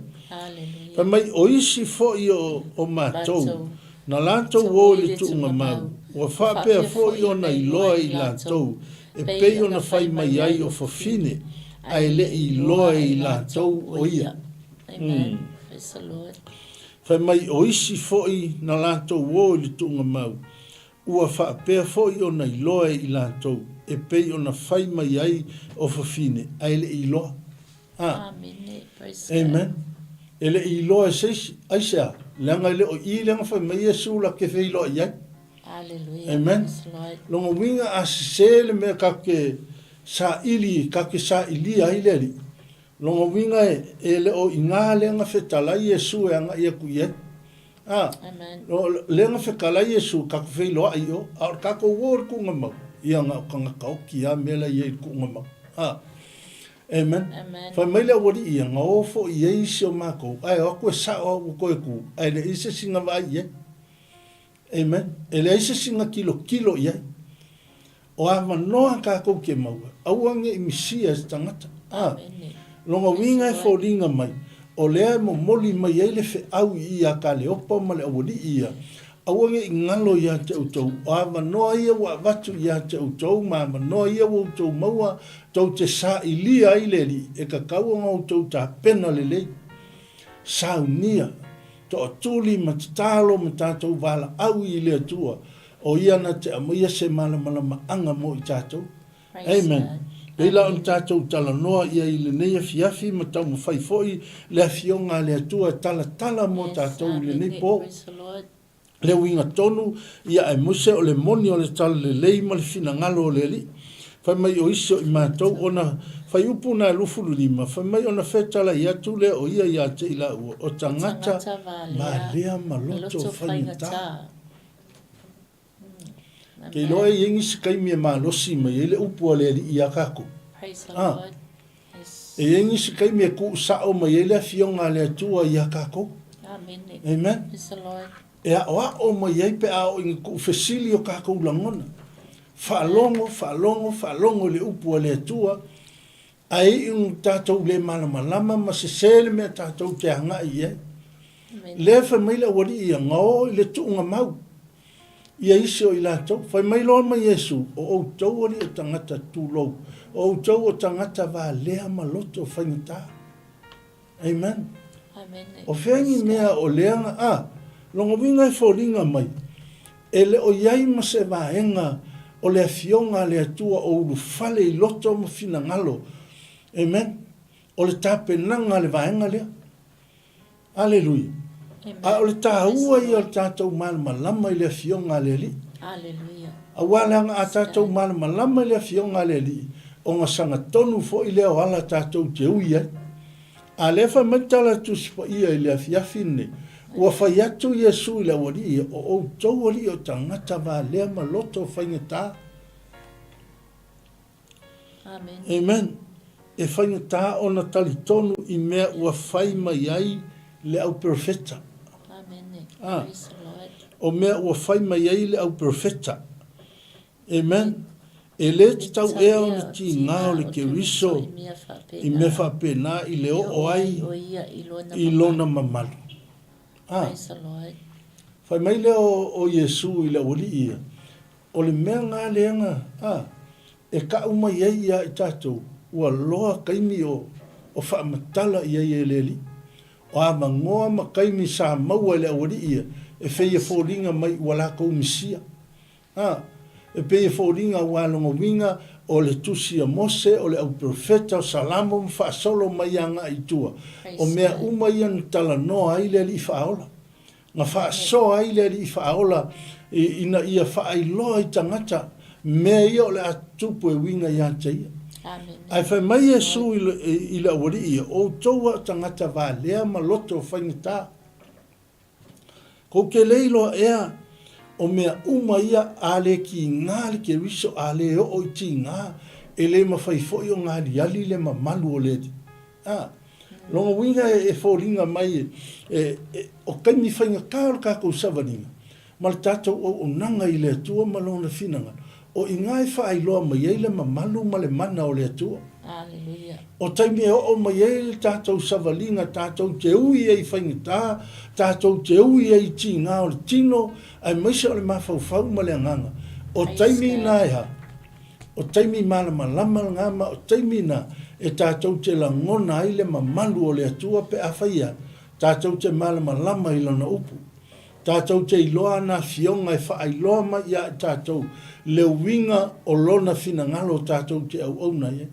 Fai mai, o isi foi o, o matou, na latou o i le tuugamau, ua faapea foi ona iloa e i latou e pei ona fai mai ai o fafine, ae le i iloa e i latou o ia. Mm. Fai mai o isi foi na latou o i le tuugamau, ua faapea foi ona iloa e i latou, e pei ona fai mai ai o fafine, ae le i iloa. Ah. Amen. E le i iloa e se isi. Aisea? Leaga e le o i lea na fai mai Iesu la te feiloai ai. Amen. Lona uiga a sese le mea tatou te saili, tatou te sailia ai le Alii, lona uiga e le o i ina lea na fetalai Iesu e agai atu i ai. A, o lea na fetalai Iesu, tatou feiloai i o, a o le tatou o i le tuugamau, ia na o tagata oti lava mea la e i ai i le tuugamau. A. Amen. Fai mai le aualii ia, na o foi i ai isi o matou, ae o atu e sao lava ua toe tu, ae leai se isi na vaai i ai. Amen. E leai se isi na tilotilo i ai. O avanoa tatou te maua, aua ne i misia e se tagata. A, lona uiga e foliga mai, o lea e momoli mai ai le feau i i a Kaleopa ma le aualii ia, aua ne i galo ia te outou, o avanoa ia ua avatu ia te outou ma avanoa ia ua outou maua tou te sailia ai le Alii, e tatau ona outou tapena lelei. Saunia, toatuli ma tatalo ma tatou valaau i le Atua, O ia na te aumaia se malamalamaaga mo i tatou. Amen. Pei la ona tatou talanoa ia i lenei afiafi ma taumafai foi le Afioga a le Atua e talatala mo tatou i lenei po. Le uiga tonu ia aemaise o le moni o le talalelei ma le finagalo o le Alii. Fai mai o isi o i matou ona faiupu na e 25, fai mai ona fetalai atu lea o ia ia te i laua, o tagata valea ma loto faigata. Ke iloa e i ai nisi taimi e malosi mai ai le upu a le Alii iā tatou. A. E i ai nisi taimi e tuu sao mai ai le Afioga a le Atua iā tatou. Amen. E aoao mai ai pe a oo ina tuufesili o tatou lagona. Faalogo, faalogo, faalogo i le upu a le Atua, Ae iu tatou le malamalama ma sese le mea tatou te agai i ai. Lea fai mai le aualii ia, Gaoo i le tuugamau ia isi o i latou. Fai mai loa ma Iesu, O outou alii o tagata, tulou, o outou o tagata valea ma loto faigata. Amen. O fea ni mea o lea na, a, lona uiga e foliga mai, e le o i ai ma se vaega o le Afioga a le Atua o ulufale i loto ma finagalo. Amen. O le tapenaga a le vaega lea. Aleluia. A o le taua ia o le tatou malamalama i le Afioga a le Alii. Aleluia. Aua leaga a tatou malamalama i le Afioga a le Alii, ona sagatonu foi lea o ala tatou te ui ai. A lea fai mai le tala a le Tusi Paia i le afiafi lenei, Ua fai atu Iesu i le aualii ia, O outou alii o tagata valea ma loto faigata. Amen. Amen. E faigata ona talitonu i mea ua fai mai ai le au perofeta. Amen. Ah. Praise the Lord. O mea ua fai mai ai le au perofeta. Amen. E le tatau ea ona tiga o le Keriso i mea faapena i le oo ai i lona mamalu. Ah. Fai mai lea o Iesu i le aualii ia, o le mea nga lea nga, ah, e kau mai ai ia i tatou, ua loa taimi o, o faamatala i ai e le Alii. O avanoa ma taimi sa maua e le aualii ia, e feia foliga mai ua latou misia. A, e pei e foliga aua lona uiga o le Tusi a Mose, o le Auperofeta, o Salamo ma faasolo mai agai i tua, o mea uma ia na talanoa ai le Alii Faaola, na faasoa ai le Alii Faaola ina ia faailoa i tagata mea ia o le a tutupu e uiga ia te ia. Ae fai mai Iesu i le aualii ia, O outou a o tagata valea ma loto faigata. Kou te le iloa ea o mea uma ia a le tiga le Keriso a le oo i tiga e le mafai foi ona aliali le mamalu o le Alii. A, lona uiga e foliga mai e, e, o taimi faigata o le tatou savaliga ma le tatou auaunaga i le Atua ma Lona finagalo, o i ina e faailoa mai ai le mamalu ma le mana o le Atua. Aleluia. O taimi e oo mai ai le tatou savaliga tatou te ui ai i faigata, tatou te ui ai i tiga o le tino, aemaise o le mafaufau ma le agaga. O taimi na e a? O taimi malamalama lena ma o taimi na e tatou te lagona ai le mamalu o le Atua pe afai e a? Tatou te malamalama i Lana upu. Tatou te iloa ana afioga e faailoa mai ia i tatou le uiga o Lona finagalo tatou te auauna i ai.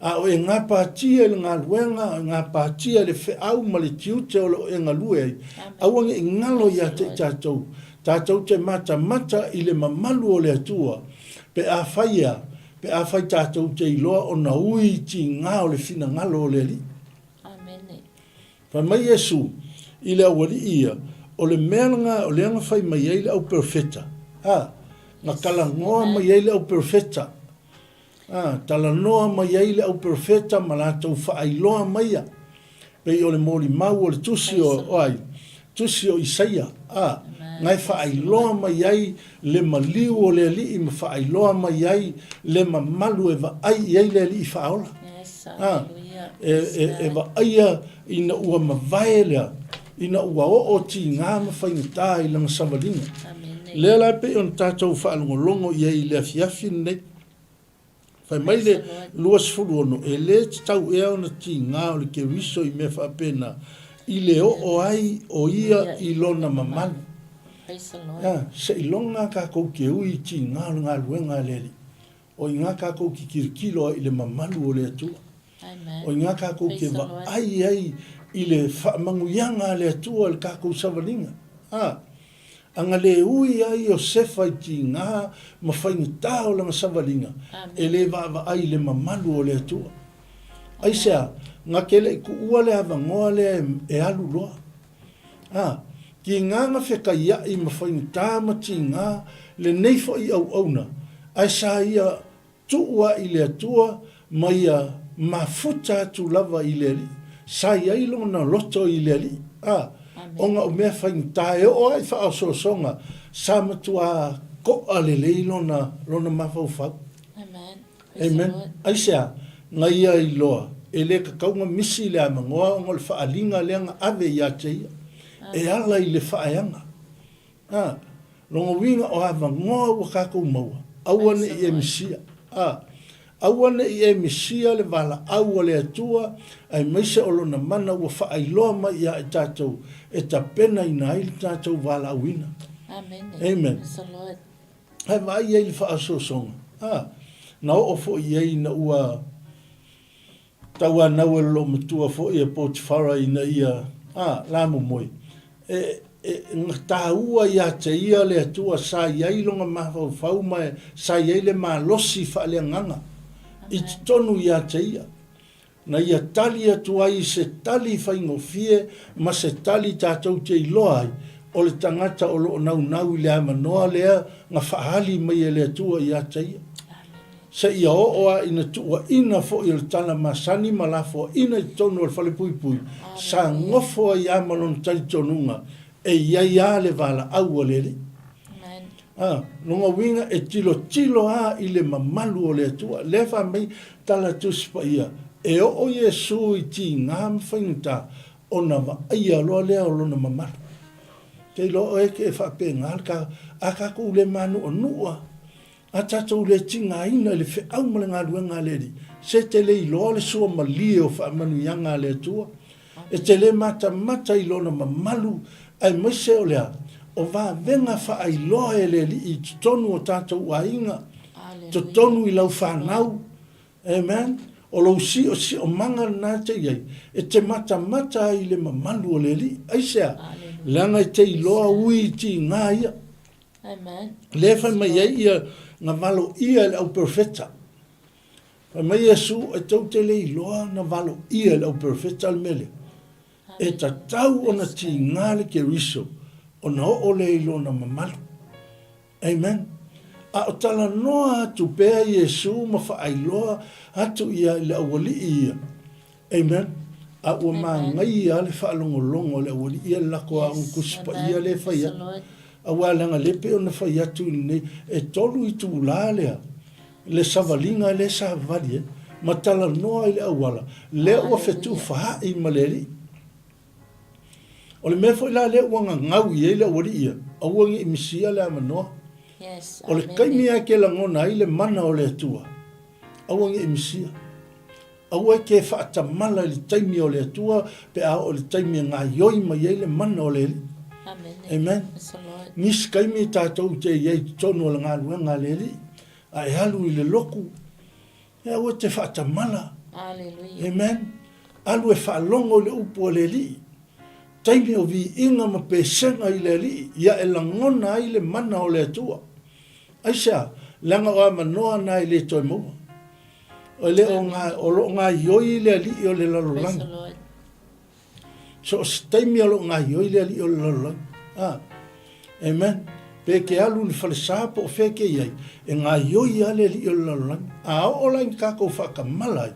A o e gapatia i le galuega, a o e gapatia i le feau ma le tiute o lo o e galue ai, aua ne i galo ia te i tatou, tatou te matamata i le mamalu o le Atua, pe afai e a, pe afai tatou te iloa ona ui tiga o le finagalo o le Alii. Amene. Fai mai Iesu i le aualii ia, O le mea lena o lea na fai mai ai le au perofeta, a, na talanoa mai ai le au perofeta, a, talanoa mai ai le au perofeta ma latou faailoa maia, pei o le molimau o le tusi o, o ai? Tusi o Isaia, a, na e faailoa mai ai le maliu o le Alii ma faailoa mai ai le mamalu e vaai i ai le Alii faaola. A, e, e, e vaaia ina ua mavae lea, ina ua oo tiga ma faigata i lana savaliga. Lea la e pei ona tatou faalogologo i ai i le afiafi lenei. Fai mai le 26, e le tatau ea ona tiga o le Keriso i mea faapena, i le oo ai o ia i lona mamalu. A, seiloga tatou te ui i tiga o le galuega a le Alii. O i ina tatou te tilotilo ai i le mamalu o le Atua. O i ina tatou te vaai ai i le faamanuiaga a le Atua i le tatou savaliga. A, a na le ui ai Iosefa i tiga ma faigata o lana savaliga, e le vaavaai i le mamalu o le Atua. Aisea? Na te le i tuua le avanoa lea e alu loa. A, tiga na fetaiaʻi ma faigata ma tiga lenei foi auauna, ae sa ia tuu a i le Atua ma ia mafuta atu lava i le Alii. Sa i ai lona loto i le Alii, a, ona o mea faigata e oo a i faaosoosoga, sa matuā koʻa lelei lona, lona mafaufau. Amen. Aisea? Na ia iloa, e le tatau ona misi le avanoa ona o le faaaliga lea na ave ia te ia, e ala i le faaeaga. A, lona uiga o avanoa ua tatou maua, aua ne i e misia. A, aua ne i e misia le valaau a le Atua aemaise o Lona mana ua faailoa mai ia i tatou e tapenaina ai le tatou valaauina. Amen. Ae vaai ai i le faaosoosoga, a, na oo foi i ai ina ua tauanau e le loomatua foi e Potifara ina ia, a, la momoe. E, e, na taua ia te ia le Atua sa i ai lona mafaufau ma sa i ai le malosi faaleagaga i totonu ia te ia. Na ia tali atu ai i se tali faigofie ma se tali tatou te iloa ai, o le tagata o lo o naunau i le avanoa lea na faaali mai e le Atua ia te ia. Seia oo a ina tuuaina foi o le tala masani ma lafoaina i totonu o le falepuipui, sa nofo ai a ma lona talitonuga e i ai a le valaau a le Alii. A, lona uiga e tilotilo a i le mamalu o le Atua. Lea fai mai tala Tusi Paia, e oo Iesu i tiga ma faigata, ona vaaia loa lea o lona mamalu. Te iloa oe ke e faapena le ka, a tatou le manuanua, A tatou le tigaina i le feau ma le galuega a le Alii, se te le iloa le suamalie o faamanuiaga a le Atua. E te le matamata i Lona mamalu, aemaise o le a? O vavega faailoa e le Alii i totonu o tatou aiga, totonu i lau fanau. Amen. O lou siosiomaga lena e te i ai, e te matamata ai i le mamalu o le Alii. Aisea? Leaga e te iloa ui i tiga ia. Lea e fai mai ai ia na valoia e le auperofeta. Fai mai Iesu, e tou te le iloa na valoia e le auperofeta le mea lea. E tatau ona tiga le Keriso ona oo lea i lona mamalu. Amen. A o talanoa atu pea Iesu ma faailoa atu ia i le aualii ia. Amen. A ua manaia le faalogologo a le aualii ia le lako aoga Tusi Paia lea e fai atu. Aua leaga lea pei ona fai atu i lenei, e tolu itulā lea, le savaliga lea sa vali ai, ma talanoa i le auala, lea ua fetufaai ma le Alii. O le mea foi la lea ua gagau i ai le aualii ia, aua ne i misia le avanoa. O le taimi lava e te lagona ai le mana o le Atua, aua ne i misia. Aua e te faatamala i le taimi o le Atua pe a oo i le taimi e gaioi mai ai le mana o le Alii. Amen. Nisi taimi tatou te i ai i totonu o le galuega a le Alii, a e alu i le lotu, e aua e te faatamala. Amen. Alu e faalogo i le upu a le Alii. Taimi o viiga ma pesega i le Alii, ia e lagona ai le mana o le Atua. Aisea? Leaga o avanoa na e le toe maua. O le o ngā, o lo o gaioi le alii o le lalolagi. So o se taimi o lo o gaioi le alii o le lalolagi. A. Amen. Pe e te alu i le falesa po o fea e te i ai, e gaioi lava le alii o le lalolagi. A oo la ina tatou faatamala ai,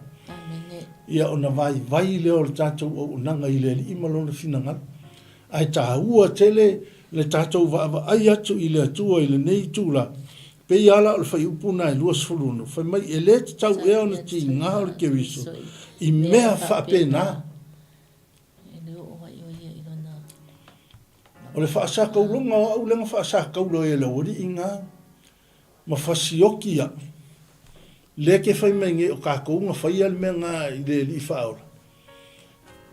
ia ona vaivai lea o le tatou auaunaga i le Alii ma Lona finagalo. Ae taua tele le tatou vaavaai atu i le Atua i lenei itula. E pei lava la o le fuaiupu lena e 26, fai mai, E le tatau ea ona tiga o le Keriso i mea faapena. O le faasakauloga o au lea na faasakaulo ai e le aualii na, ma fasioki au, lea ke fai mai nei o tatou na faia le mea na i le Alii Faaola.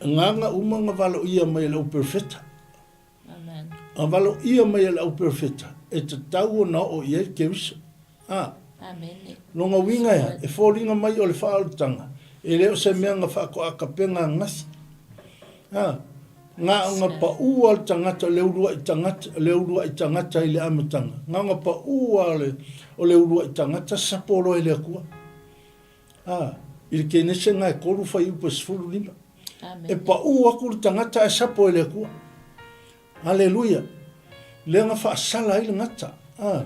Na na uma na valoia mai e le au perofeta. Na valoia mai e le au perofeta e tatau ona oo i ai le Keriso. A. Lona uiga ea, e foliga mai o le faaolataga, e le o se mea na faatoatapena ananafi. A. Na ona pau lava o le tagata, le uluai tagata, le uluai tagata i le amataga, na ona pau lava o le, o le uluai tagata sapo loa e le Atua. A. I le Kenese na e 3 fuaiupu e 15. E pau atu le tagata ae sapo e le Atua. Aleluia! Lea na faasala ai le gata. A.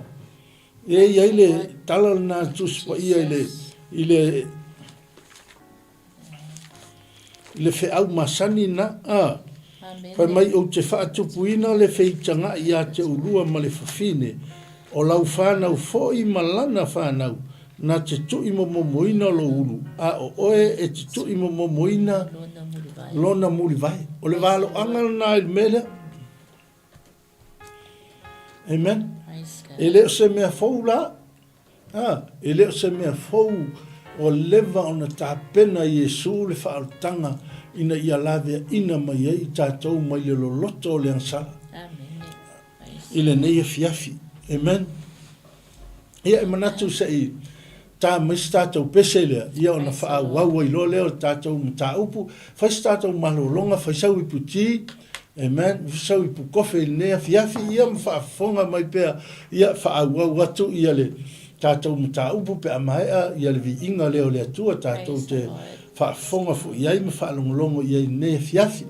E i ai le tala lena a le Tusi Paia i le, i le, i le feau masani lena, a. Fai mai, Ou te faatupuina le feitagaʻi iā te ulua ma le fafine, o lau fanau foi ma lana fanau, na te tuʻimomomoina lou ulu, a o oe e te tuʻimomomoina lona mulivae. O le valoaga lena i le mea lea. Amen. E le o se mea fou la. A, e le o se mea fou ua leva ona tapena Iesu le faaolataga ina ia laveaina mai ai i tatou mai le loloto o le agasala. I lenei afiafi. Amen. Ia, e manatu se i ta mai se tatou pese lea, ia ona faaauau ai loa lea o le tatou mataupu. Fai se tatou malologa, fai sau ipu ti, amen, fai sau ipu kofe i lenei afiafi, ia ma faafofoga mai pea, ia faaauau atu ia le tatou mataupu pe a maea ia le viiga lea o le Atua tatou te faafofoga foi i ai ma faalogologo i ai i lenei afiafi.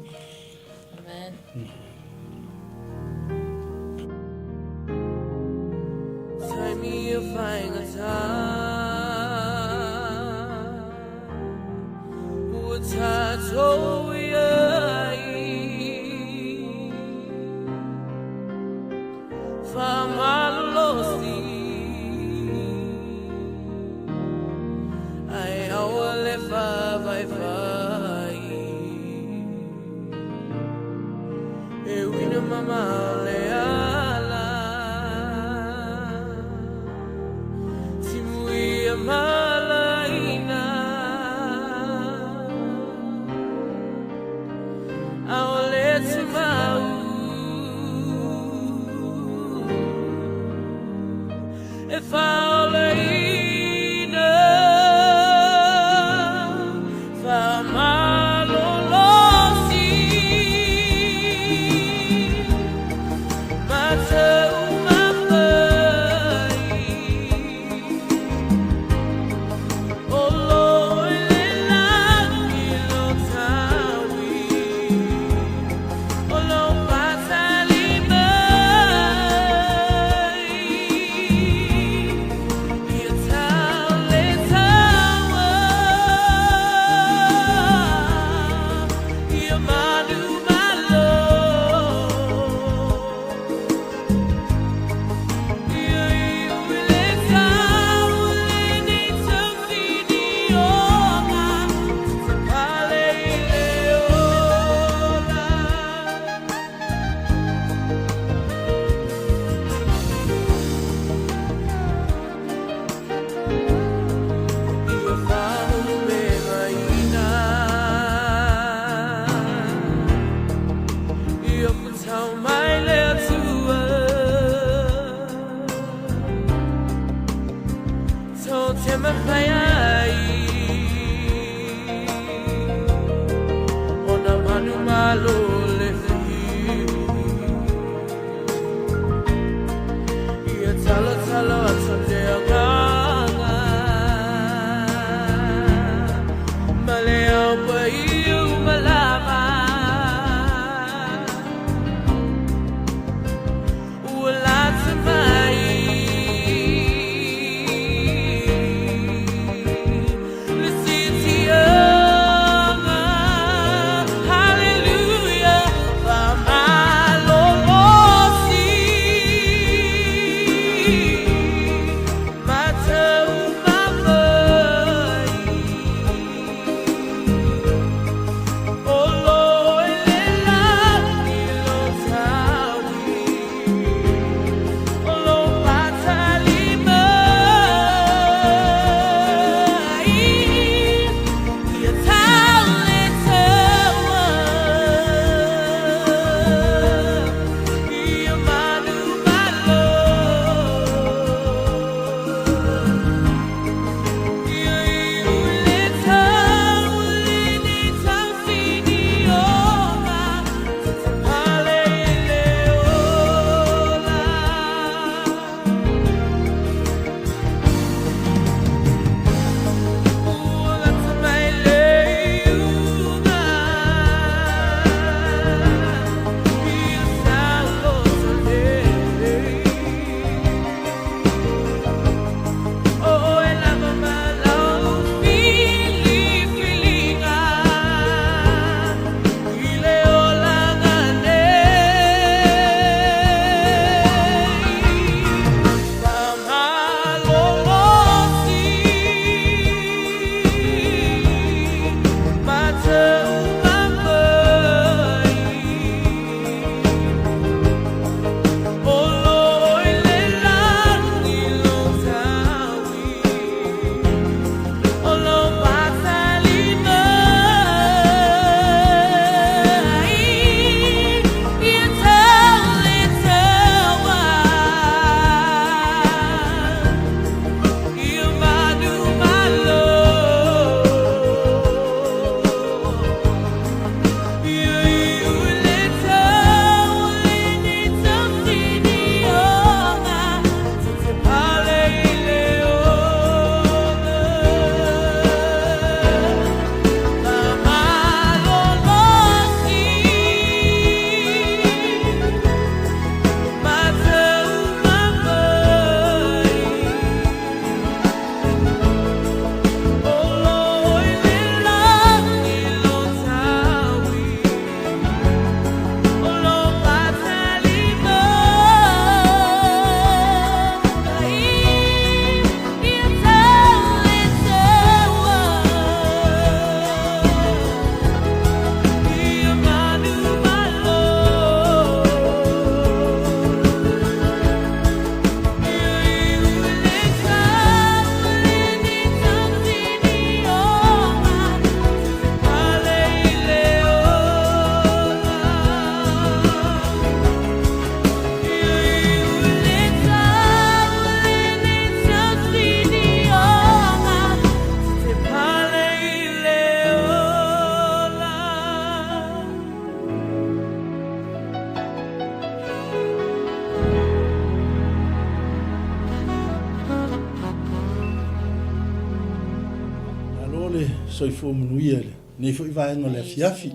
soifua manuia i lenei foi vaega o le afiafi.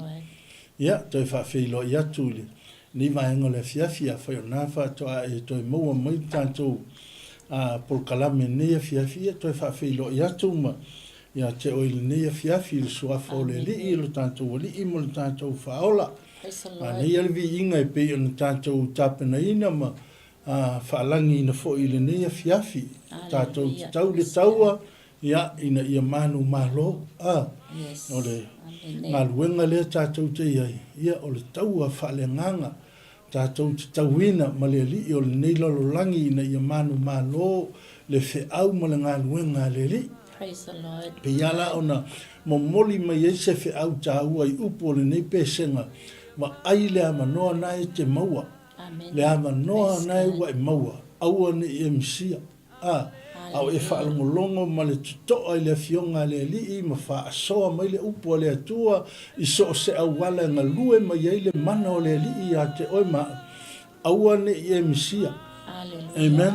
Ia, toe faafeiloai atu i lenei vaega o le afiafi, afai o lena faatoa e toe maua mai le tatou polokalame i lenei afiafi, ia toe faafeiloai atu ma ia te oe i lenei afiafi i le Suafa o le Alii, lo tatou Alii ma lo tatou Faaola. Manaia le viiga e pei ona tatou tapenaina ma faalagiina foi i lenei afiafi. Tatou te tau le taua, ia, ina ia manumalo. A, o le galuega lea tatou te i ai, ia, o le taua faaleagaga. Tatou te tauina ma le Alii o lenei lalolagi ina ia manumalo le feau ma le galuega a le Alii. Pei lava la ona momoli mai ai se feau taua i upu o lenei pesega, vaai le avanoa na e te maua. Le avanoa na e ua e maua, aua ne i e misia. A, a o e faalogologo ma le totoa i le Afioga a le Alii ma faasoa mai le upu a le Atua i so o se auala e galue mai ai le mana o le Alii ia te oe ma au, aua ne i e misia. Amen.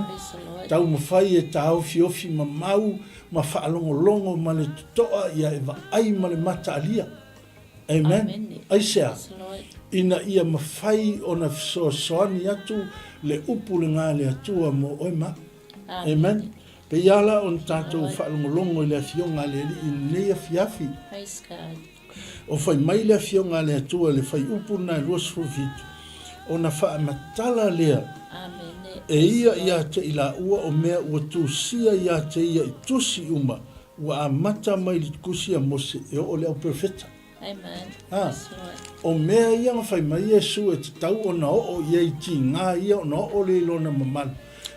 Taumafai e taofiofi mamau ma faalogologo ma le totoa ia e vaai ma le mataalia. Amen. Aisea? Ina ia mafai ona fesoasoani atu le upu lena a le Atua mo oe ma au. Amen. Pei lava la ona tatou faalogologo i le Afioga a le Alii i lenei afiafi. O fai mai le Afioga a le Atua i le fuaiupu lena e 27, ona faamatala lea e ia ia te i laua o mea ua tusia ia te ia i tusi uma Ua amata mai le tusi a Mose e oo i le au perofeta. A, o mea ia na fai mai Iesu e tatau ona oo i ai tiga ia ona oo lea i lona mamalu.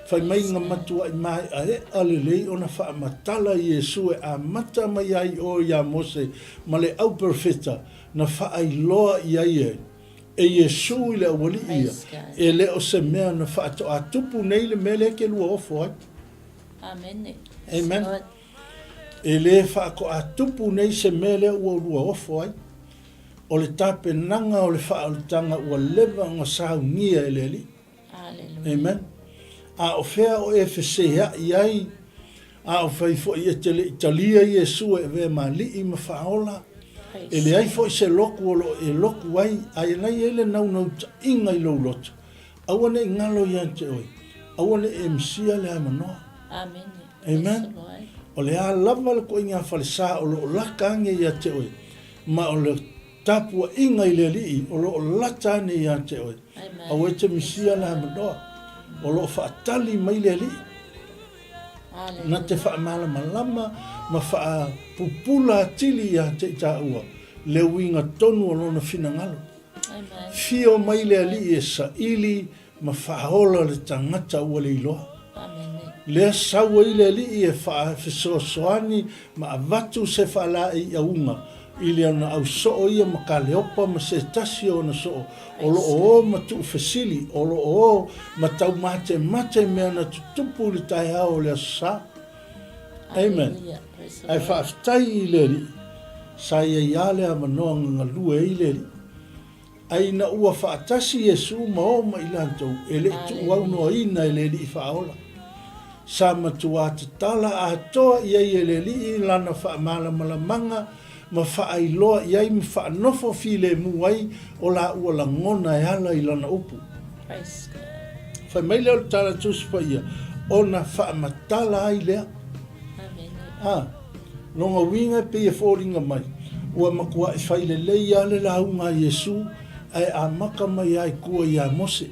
Fai mai na matuai maeaea lelei ona faamatala Iesu e amata mai ai o ia Mose ma le au perofeta na faailoa i ai e e Iesu i le aualii ia, e le o se mea na faatoa tupu nei le mea lea e te lua ofo ai. Amene. Amen. E le faatoatupu nei se mea lea ua lua ofo ai. O le tapenaga o le faaolataga ua leva ona saunia e le Alii. Amen. A o fea o e feseai ai, a o fai foi e te le i talia Iesu e avea ma Alii ma Faaola, e leai foi se lotu o lo o e lotu ai, ae na i ai le naunautaiga i lou loto, Aua ne i galo ia te oe, aua ne i e misia le avanoa. Amen. O le a lava le koiga falesa o lo o lata ane ia te oe, ma o le tapuaiga i le Alii o lo o lata ane ia te oe, aua e te misia le avanoa. O lo o faatali mai le Alii. Na te faamalamalama ma faapupula atili ia te i taua le uiga tonu o lona finagalo. Fio mai le Alii e saili ma faaola le tagata ua le iloa. Lea sau ai le Alii e faafesoasoani ma avatu se faalaeiauga i le ona ausoo ia ma Kaleopa ma se tasi o ona soo o lo o o ma tuufesili, o lo o o ma taumatemate mea na tutupu i le taeao o le Aso Sa. Amen. Ae faafetai i le Alii, sa i ai lava le avanoa na galue ai le Alii. Ae ina ua faatasi Iesu ma o ma i latou, e le i tuuaunoaina e le Alii Faaola. Sa matuā tatala atoa i ai e le Alii lana faamalamalamaga ma faailoa i ai ma faanofo filemu ai o laua lagona e ala i lana upu. Fai mai lea o le tala Tusi Paia, ona faamatala ai lea. A, lona uiga e pei e foliga mai, ua matuai fai lelei lava le lauga a Iesu, ae amata mai lava i tua ia Mose.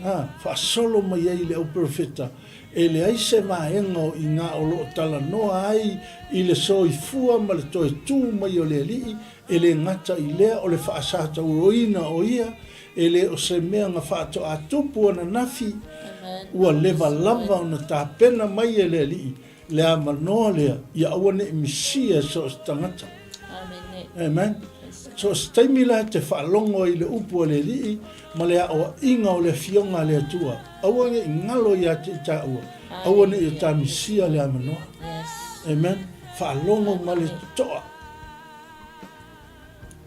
A, faasolo mai ai i le au perofeta, e leai se vaega o iga o lo o talanoa ai i le soifua ma le toe tu mai o le Alii, e le gata i lea o le faasatauroina o ia, e le o se mea na faatoa tupu ananafi, ua leva lava ona tapena mai e le Alii le avanoa lea ia aua ne i misia e so o se tagata. Amen. So o se taimi la e te faalogo ai i le upu a le Alii ma le aoaiga o le Afioga a le Atua, aua ne i galo ia te i taua, aua ne i o ta misia le avanoa. Amen. Faalogo ma le totoa.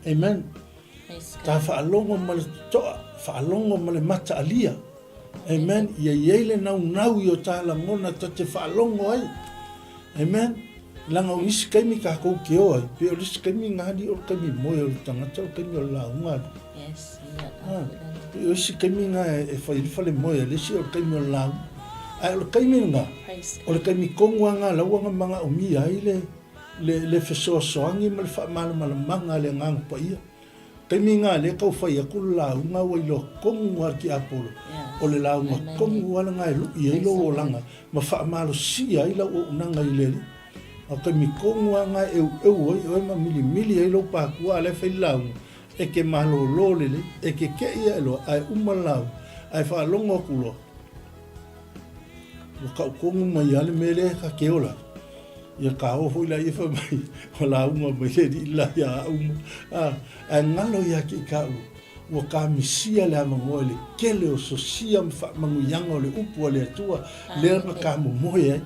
Amen. Ta faalogo ma le totoa, faalogo ma le mataalia. Amen. Ia i ai le naunau i o ta lagona ta te faalogo ai. Amen. Leaga o isi taimi tatou te o ai, pei o le isi taimi na alii o le taimi moe o le tagata o le taimi o le lauga alii. Yes, ia, ah, pei o isi taimi na e fai ai le fale moe a le isi o le taimi o le lauga. Ae o le taimi lena, o le taimi tonu lava na la ua na manaomia ai le, le, le fesoasoani ma le faamalamalamaga a le Agaga Paia. Taimi na lea tau fai atu le lauga ua iloa tonu lava le tiapolo, o le lauga tonu lava lena e lui ai lou olaga ma faamalosia ai lau auaunaga i le Alii. A o taimi tonu lava na e eueu ai oe ma milimili ai lou pākua a la e fai le lauga, e te malolo lelei, e te te'i ae loa ae uma le lauga, ae faalogo atu loa, ua tau tonu mai lava le mea lea ta te ola ai. Ia ka oo foi laia fai mai, ua lauga mai le alii la ia au ma, a, ae galo ia te i taua, ua kamisia le avanoa i le tele o sosia ma faamanuiaga o le upu a le Atua, lea na kamomoe ai.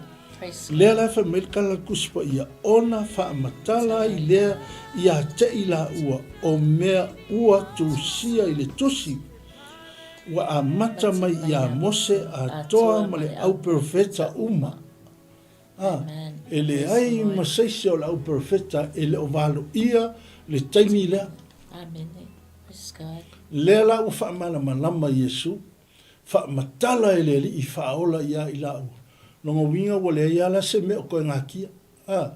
Lea la fai mai le tala a le Tusi Paia, ona faamatala ai lea ia te i laua o mea ua tusia i le tusi, ua amata mai ia Mose atoa ma le au perofeta uma. A, e leai ma se isi o le au perofeta e le o valoia le taimi lea. Lea la ua faamalamalama Iesu, faamatala e le Alii faaola ia i laua. Lona uiga ua leai lava la se mea o toe gatia. A,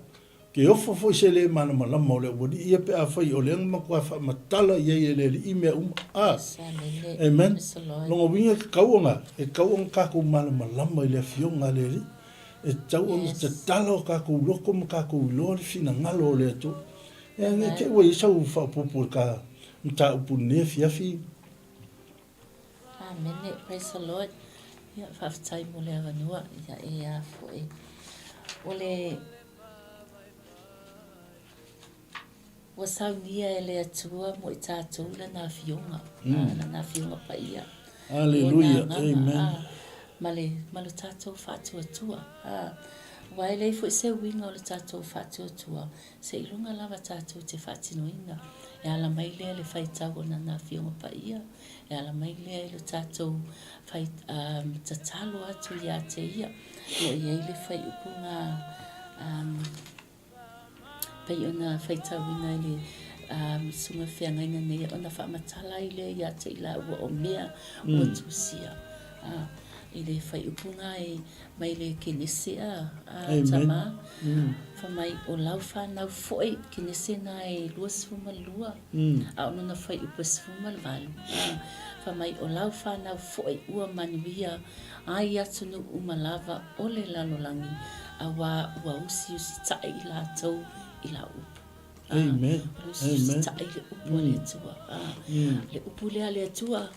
ke ofo foi se le malamalama o le aualii ia pe afai o lea na matua faamatala i ai e le Alii mea uma. A, amen. Lona uiga e tatau ona, e tatau ona tatou malamalama i le Afioga a le Alii. E tatau ona tatala o tatou loto ma tatou iloa le finagalo o le Atua. E ne i te i ua i ai sau faaopoopo i ka mataupu i lenei afiafi. Amene, praise the Lord. Ia, faafetai mo le avanoa. Ia, e a foi. O le Ua saunia e le Atua mo i tatou Lana Afioga, Lana Afioga Paia. Aleluia, amen. Ma le, ma lo tatou faatuatua. Aua e leai foi se uiga o le tatou faatuatua, seiloga lava tatou te faatinoina. E ala mai lea i le faitau o Lana Afioga Paia, e ala mai lea i lo tatou fai, tatalo atu ia te Ia, o lo o i ai le faaiupuga Pei ona faitauina i le susuga feagaiga nei ona faamatala ai lea ia te i laua o mea ua tusia i le faaiupuga e mai le Kenese a tama fai mai o lau fanau foi Kenese na e 22 a o lona faaiupu e 18 fai mai o lau fanau foi ua manuia ai atunuu uma lava o le lalolagi, auā ua usiusitaʻi i latou i lau upu. Amen. Ua usiusitaʻi le upu a le Atua. Le upu lea a le Atua,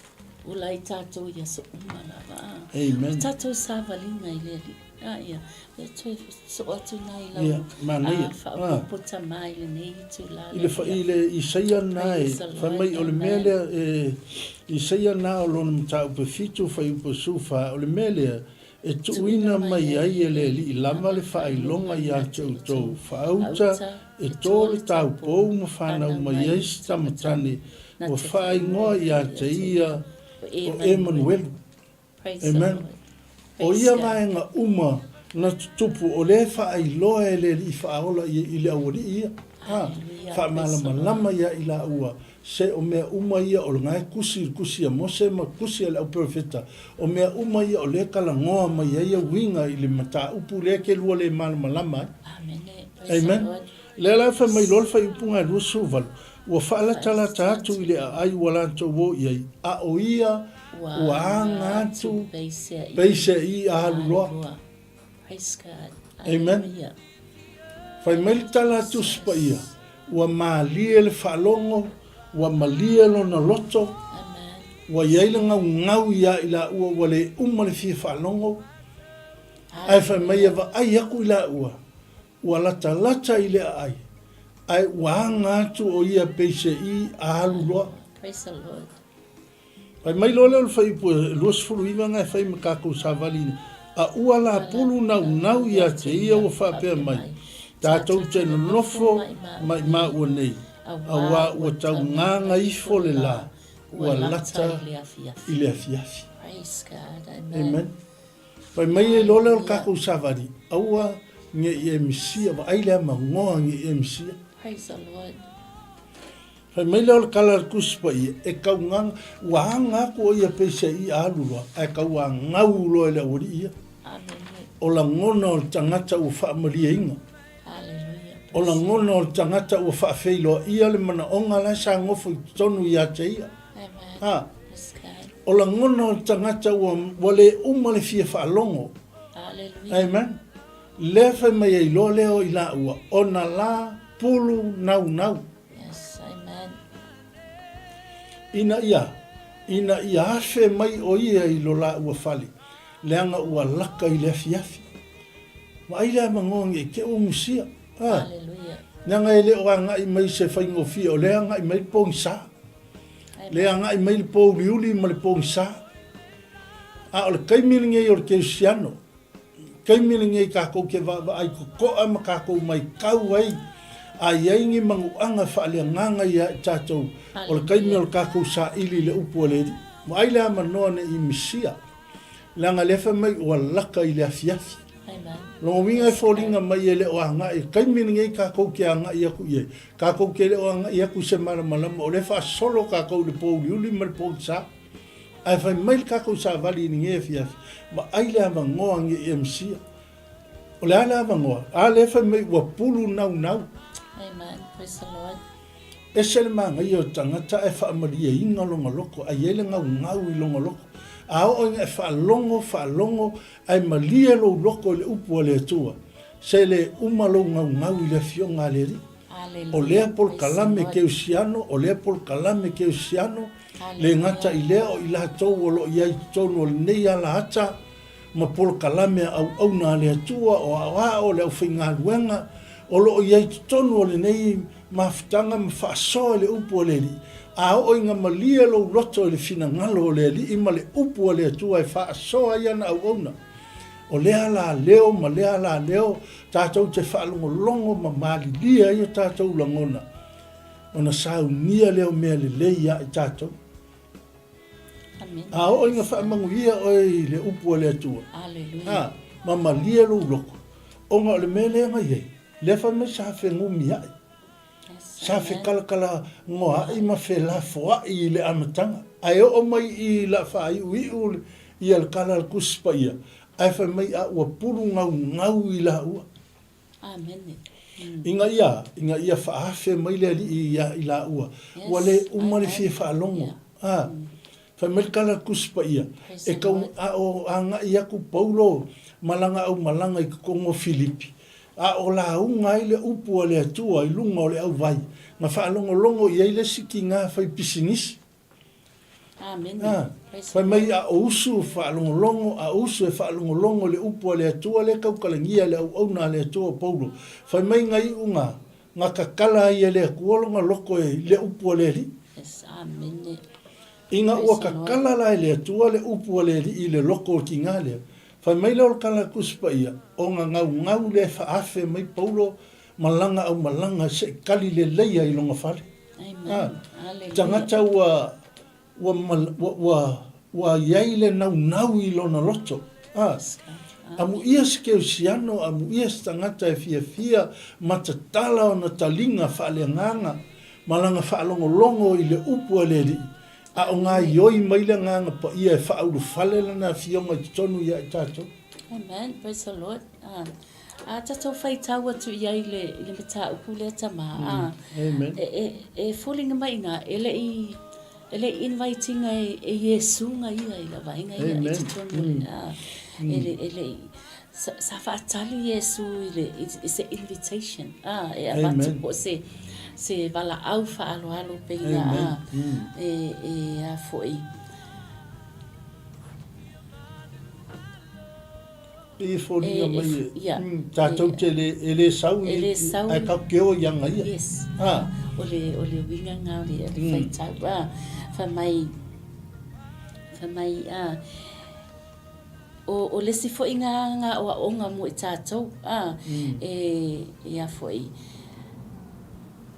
ola ai tatou i aso uma lava. Amen. O tatou savaliga i le Alii. Ia, ia toe soo atu na i lau yeah, manaia. faaopoopo tama i lenei itula. I le, i le Isaia na e, fai mai o le mea lea, e, Isaia na o lona mataupu e fitu fuaiupu 14, o le mea lea, E tuuina mai ai e le Alii lava le faailoga ia te outou, faauta e to le taupou ma fanau mai ai se tama tane ua faaigoa ia te ia o Emanuelu. Amen. O ia vaega uma na tutupu o lea e faailoa e le Alii faaola i le aualii ia. A, faamalamalama ia i laua Se o mea uma ia o lena e tusi i le tusi a Mose ma tusi a le au perofeta, o mea uma ia o lea e talanoa mai ai e uiga i le mataupu lea e te lua le malamalama ai. Amen. Lea la e fai mai loa le fuaiupu na e 28, Ua faalatalata atu i le aai ua latou o i ai, a o ia ua aga atu peiseai a alu loa. Amen. Fai mai le tala a Tusi Paia, ua malie le faalogo, ua malie lona loto, ua i ai le gaugau ia i laua ua le uma le fia faalogo, ae fai mai e vaai aku i laua, ua latalata i le aai, ae ua aga atu o ia peiseai a alu loa. Praise the Lord. Fai mai loa lea o le fuaiupu e 29 na e fai ma tatou savali a ua lapulu naunau ia te ia ua faapea mai, Tatou te nonofo maʻimaua nei, auā ua taugaga ifo le la, ua lata i le afiafi. Amen. Fai mai ai loa lea o le tatou savali, aua. Ne i e misia, vaai le amagoa ne i e misia. Praise the Lord. Fai mai lea o le kala a le Tusi Paia, e kaugaga, ua aga aku o ia pei se i'a alu loa, ae kauagau loa e le aualii ia. O lagona o le tagata ua faamalieina. O lagona o le tagata ua faafeiloaia le manaoga la e sa nofo i totonu ia te ia. Ha. O lagona o le tagata ua, ua le uma le fia faalogo. Amen. Lea fai mai ai loa lea o i laua, ona la pulu naunau. Yes, amen. Ina ia, ina ia afe mai o ia i lo laua fale, leaga ua laka i le afiafi. Vaai le avanoa nei te ua musia. Ah. Hallelujah. Leaga e le o agai mai se faigofie, o lea agai mai le pogisa. Le agai mai le pōuliuli ma le pogisa. A o le taimi lenei o le kerisiano, taimi lenei tatou te vaavaai totoa ma tatou maitau ai, a i ai ni manuaga faaleagaga ia i tatou, o le taimi o le tatou saili i le upu a le Alii. Vaai le avanoa nei i Misia, leaga lea fai mai ua laka i le afiafi. Lona uiga e foliga mai e le o agai, i le taimi lenei tatou te agai atu i ai, tatou te le o agai atu i se malamalama, o lea e faasolo tatou i le pōuliuli ma le pogisa. Ae fai mai le tatou savali i lenei afiafi, vaai le avanoa ne i e misia. O le a le avanoa? A lea fai mai ua pulu naunau. Amen. Praise the Lord. Ese le manaia o le tagata ae faamalieina lona loto, ae i ai le naunau i lona loto. A oo ina e faalogo, faalogo, ae malie lou loto i le upu a le Atua, se le uma lou naunau i le Afioga a le Alii. O lea polokalame kerisiano, o lea polokalame kerisiano, le gata i lea o i latou o lo o i ai i totonu o lenei alaata ma polokalame a auauna a le Atua, o aoao, le aufaigaluega, o lo o i ai i totonu o lenei mafutaga ma faasoa i le upu a le Alii, a oo ina malie lou loto i le finagalo o le Alii ma le upu a le Atua e faasoa ai ana auauna. O lea alaleo ma lea alaleo tatou te faalogologo ma malilie ai o tatou lagona, ona saunia lea o mea lelei ia i tatou. A oo ina faamanuia oe i le upu a le Atua, a, ma malie lou loto, ona o le mea lea na i ai, lea fai mai sa fenumiai. Sa fekalakalanoa'i ma felafoa'i i le amataga, ae oo mai i la faaiuiu ia le tala a le Tusi Paia, ae fai mai a ua pulu gaugau i laua. Amene. Ina ia, ina ia faaafe mai le Alii ia i laua, ua le uma le fia faalogo. A. Fai mai le tala a le Tusi Paia, e tau a o agai atu Paulo ma lana aumalaga i totonu o Filipi, a o lauga ai le upu a le Atua i luga o le auvai, na faalogologo i ai le isi tiga fai pisinisi. A, fai mai a o usu faalogologo, a o usu e faalogologo i le upu a le Atua lea e tautalagia e le auauna a le Atua o Paulo. Fai mai na iuga na tatala ai e le Atua lona loto i le upu a le Alii. Ina ua tatala la e le Atua le upu a le Alii i le loto o le tiga lea, fai mai lea o le tala a le Tusi Paia, ona gaugau lea e faaafe mai Paulo ma lana aumalaga se i kali leleia i lona fale. A, tagata ua, ua, ua, ua, ua i ai le naunau i lona loto. A, amuia se kerisiano, amuia se tagata e fiafia ma tatala ona taliga faaleagaga ma lana faalogologo i le upu a le Alii, a o gaoioi mai le Agaga Paia e faaulufale Lana Afioga i totonu ia i tatou. Amen, praise the Lord. A, a tatou faitau atu i ai i le, i le mataupu lea tama, a, Amen. e, e, e foliga mai ina, e le i, e le i invite ina e, e Iesu nga ia i la vaega ia i totonu o le, a, e le, e le i, Sa, sa faatali Iesu i le, i se invitation, a, e avatu po o se, se valaau faaaloalo pei na, a, e, e a foi. Pei e foliga mai e, tatou te le, e le sau e le sau, ae tatou te o i aga ia. Yes. A. O le, o le uiga na o le, o le faitau, a, fai mai, fai mai, a, O, o le isi foi nga nga aoaoga mo i tatou, a, e, e a foi,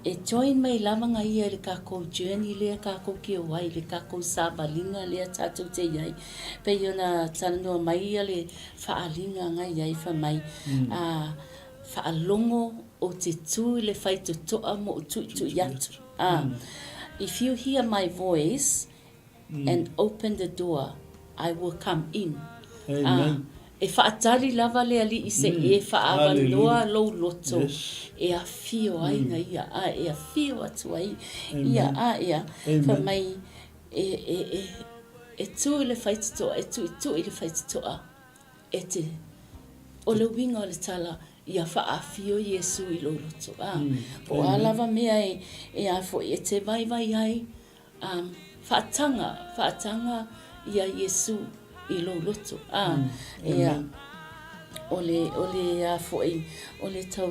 e join mai lava nga ia i le kakou journey lea kakou ke o ai, le kakou savaliga lea tatou te i ai. Pei ona talanoa mai ia le faaaliga nga i ai fai mai, a, Faalogo ou te tu i le faitotoa mo ou tuitui atu. A, If you hear my voice and open the door, I will come in. A, E faatali lava le Alii se i e faaavanoa lou loto e afio ai na ia, a e afio atu ai ia, a ia, fai mai e, e, e, e tu i le faitotoa, e tuitui i le faitotoa. E te, o le uiga o le tala, ia faaafio Iesu i lou loto. A, po o a lava mea e, e a foi e te vaivai ai, a, faataga, faataga ia Iesu i lou loto. A, ea, o le, o le a foi, o le tau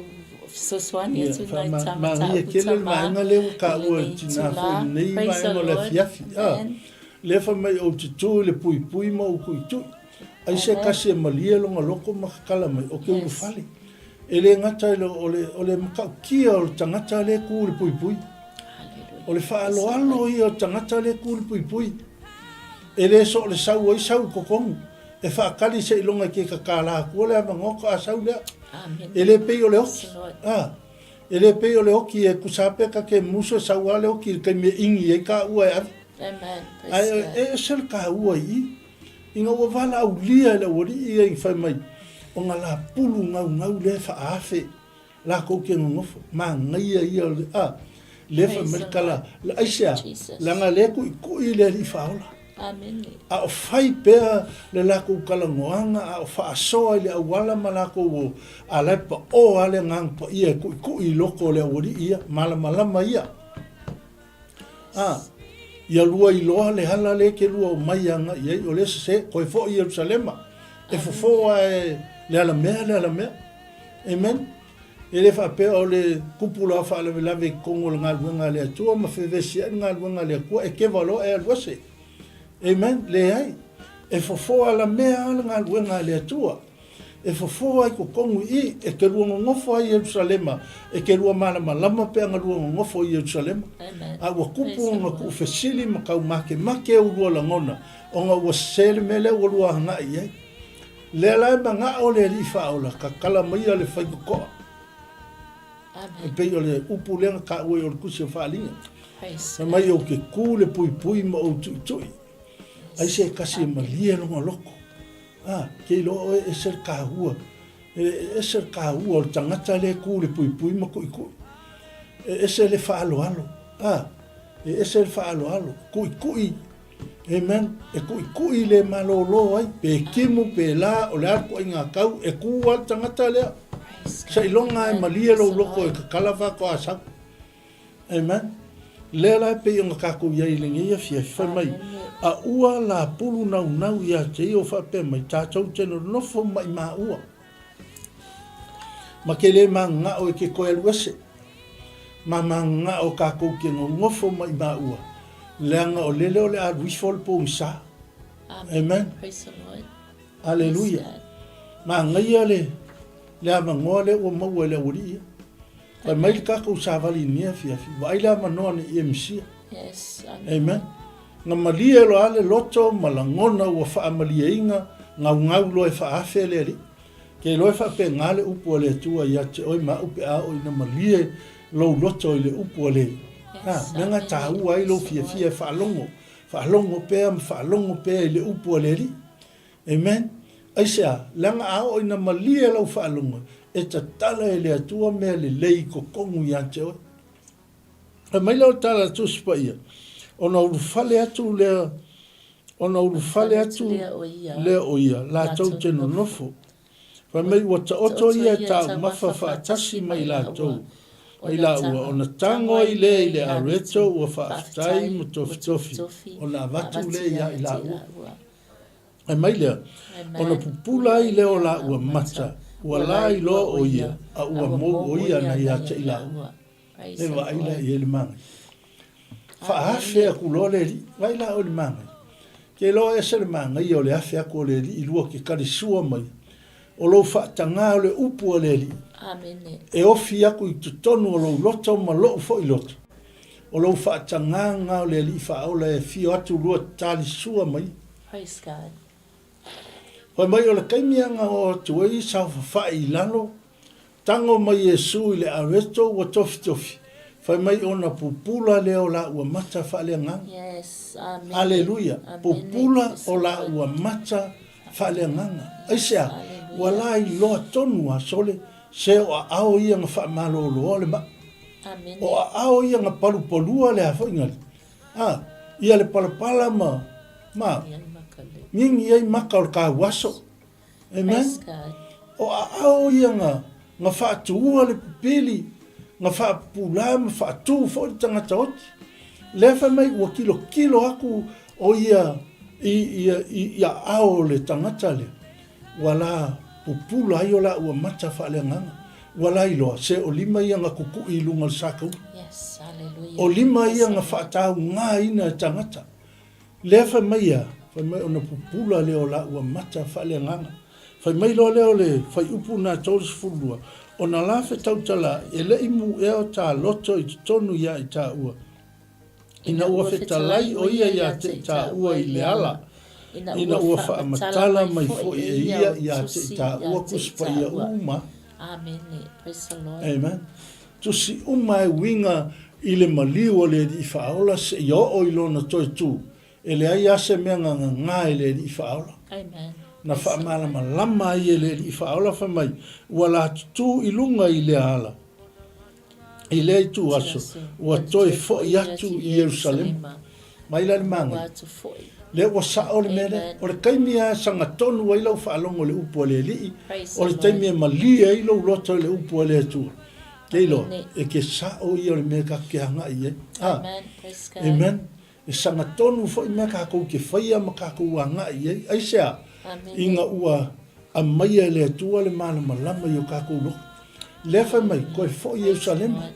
fesoasoani atu i nai tama Manaia tele le vaega lea ua taua e le tina foi i lenei vaega o le afiafi. A, lea fai mai ou te tu i le puipui ma ou tuitui. Ai se tasi e malie lona loto ma tatala mai, o ke ulufale. E le gata i le, o le, o le matautia o le tagata lea e tu i le puipui. O le faaaloalo ia o le tagata lea e tu i le puipui. E le so o le sau ai sau i totonu. E faatali seiloga e ke tatala atua le avanoa faatoa sau lea. E le pei o le oki. A, e le pei o le oki e tusa lava pe ta te musu e sau lava le oki i le taimi e igi ai taua e ave. Ae e ese le taua i i. Ina ua valaaulia e le aualii ia i fai mai, o nga lapulu gaugau lea e faaafe lakou ke nonofo, manaia ia o le, a, lea fai mai le tala, le aisea, leaga lea e kuʻikuʻi le Alii Faaola. A o fai pea le lakou talanoaga, a o faasoa i le auala ma lakou o, a la e paʻo lava le Agaga Paia e kuʻikuʻi i loko o le aualii ia, malamalama ia. A, ia lua iloa le ala lea e te lua omai agai ai, o lea sese, toe foi i Ierusalema, e fofo lava e le alamea le alamea. Amen. E le faapea o le kupu loa faalavelave i totonu o le galuega a le Atua ma fevesiai le galuega a le Atua, e keva loa e alu ese. Amen. Leai. E fofo alamea lava le galuega a le Atua. E fofo ai totonu i i, e te lua nonofo ai i Ierusalema, e te lua malamalama pe ana lua nonofo i Ierusalema. A ua kupu ona tuufesili ma taumakemake ou lua lagona, ona ua sese le mea lea ua lua agai i ai. Lea la e manao le Alii Faaola, tatala maia le faitotoa. E pei o le upu lea na taua i o le Tusi o Faaaliga. Fai mai ou te ku le puipui ma ou tuitui. Ai se tasi e malie lona loto. A, ke iloa oe e ese le taua, e ese le taua o le tagata lea e tu i le puipui ma tuitui. E ese le faaaloalo, a, e ese le faaaloalo, tuitui, amen, e tuitui le malolo ai, pe timu, pe la, o le a le ituaiga tau, e tu lava le tagata lea. Seiloga e malie lou loto e tatala faatoa sau. Amen. Lea la e pei ona tatou i ai i lenei afiafi, fai mai, A ua lapulu naunau ia te ia o faapea mai, tatou te nonofo maimāua, ma ke le mananao e ke koe alu ese, ma mananao tatou ke nonofo maimāua, leaga o lele o le a alu ifo le pogisa. Amen. Aleluia. Manaia le, le avanoa lea ua maua e le aualii ia. Fai mai le tatou savali i lenei afiafi, vaai le avanoa ne i e misia. Yes, amen. Na malie loa le loto ma lagona ua faamalieina gaugau loa e faaafe le Alii. Ke iloa e faapena le upu a le Atua ia te oe ma au pe a oo ina malie lou loto i le upu a le Yes, mea na taua ai lou fiafia e faalogo, faalogo pea ma faalogo pea i le upu a le Alii. Amen. Aisea? Leaga a oo ina malie lau faalogo, e tatala e le Atua mea lelei i totonu ia te oe. Fai mai lea o le tala a le Tusi Paia, ona ulufale atu lea, ona ulufale atu lea o ia, latou te nonofo. Fai mai ua taoto ia e taumafa faatasi ma i latou, ma i laua, ona tago ai lea i le areto ua faafetai ma tofitofi, ona avatu lea ia i laua. Fai mai lea, Ona pupula ai lea o laua mata, ua la iloa o ia, a ua mou o ia na ia te i laua. E vaai la i ai le manaia. Faaafe aku loa le alii. Vaai la oe i le manaia. Ke iloa ese le manaia o le afe atu o le alii i lua ke kalisua mai. O lou faatagā o le upu a le Alii. E ofi aku i totonu o lou loto ma lou foi loto. O lou faatagā o le Alii Faaola e afio atu lua talisua mai. Praise God. Fai mai o le taimi a na oo atu ai saofafai i lalo. Tago mai Iesu i le areto ua tofitofi, fai mai ona pupula lea o la ua mata faaleagaga. Yes, amene. Aleluia! Amene. Pupula o la ua mata faaleagaga. Aisea? Ua la iloa tonu a sole, se o aao ia na faamaloloa le maa. Amene. O aao ia na palupalua le a foi na, a, ia le palapala ma, ma, gigi ai maka o le kauaso. Amen. O aao ia na, na faatuua le pipili, na faapupula ma faatu foi le tagata oti. Lea fai mai ua kilokilo aku o ia i, i, i, i aao o le tagata lea, ua la pupula ai o la ua mata faaleagaga. Ua la iloa, se o lima ia na kukui i luga o le sakaula. Yes, hallelujah. O lima ia na faataugaina e tagata. Lea fai mai ia, fai mai ona pupula lea o la ua mata faaleagaga. Fai mai loa lea o le fuaiupu na 32, Ona la fetautala e le i mu ea o ta loto i totonu ia i taua, ina ua fetalai o ia ia te i taua i le ala, ina ua faamatala mai foi e ia ia te i taua Tusi Paia uma. Amen. Tusi uma e uiga i le maliu o le Alii Faaola seia oo i Lona toe tū, e leai lava se mea gagagā i le Alii Faaola. Na faamalamalama ai e le Alii Faaola fai mai, Ua la tutū i luga i lea ala, i lea ituaso, ua toe foi atu i Ierusalema. Mai la le manaia. Lea ua sao le mea lea. O le taimi lava e sagatonu ai lau faalogo i le upu a le Alii, o le taimi e malie ai lou loto i le upu a le Atua. Ke iloa, e ke sao ia o le mea tatou te agai i ai. A, amen. E sagatonu foi mea tatou te faia ma tatou agai i ai. Aisea? Ina ua aumaia e le Atua le malamalama i o tatou loto. Lea fai mai, toe foi Ierusalema.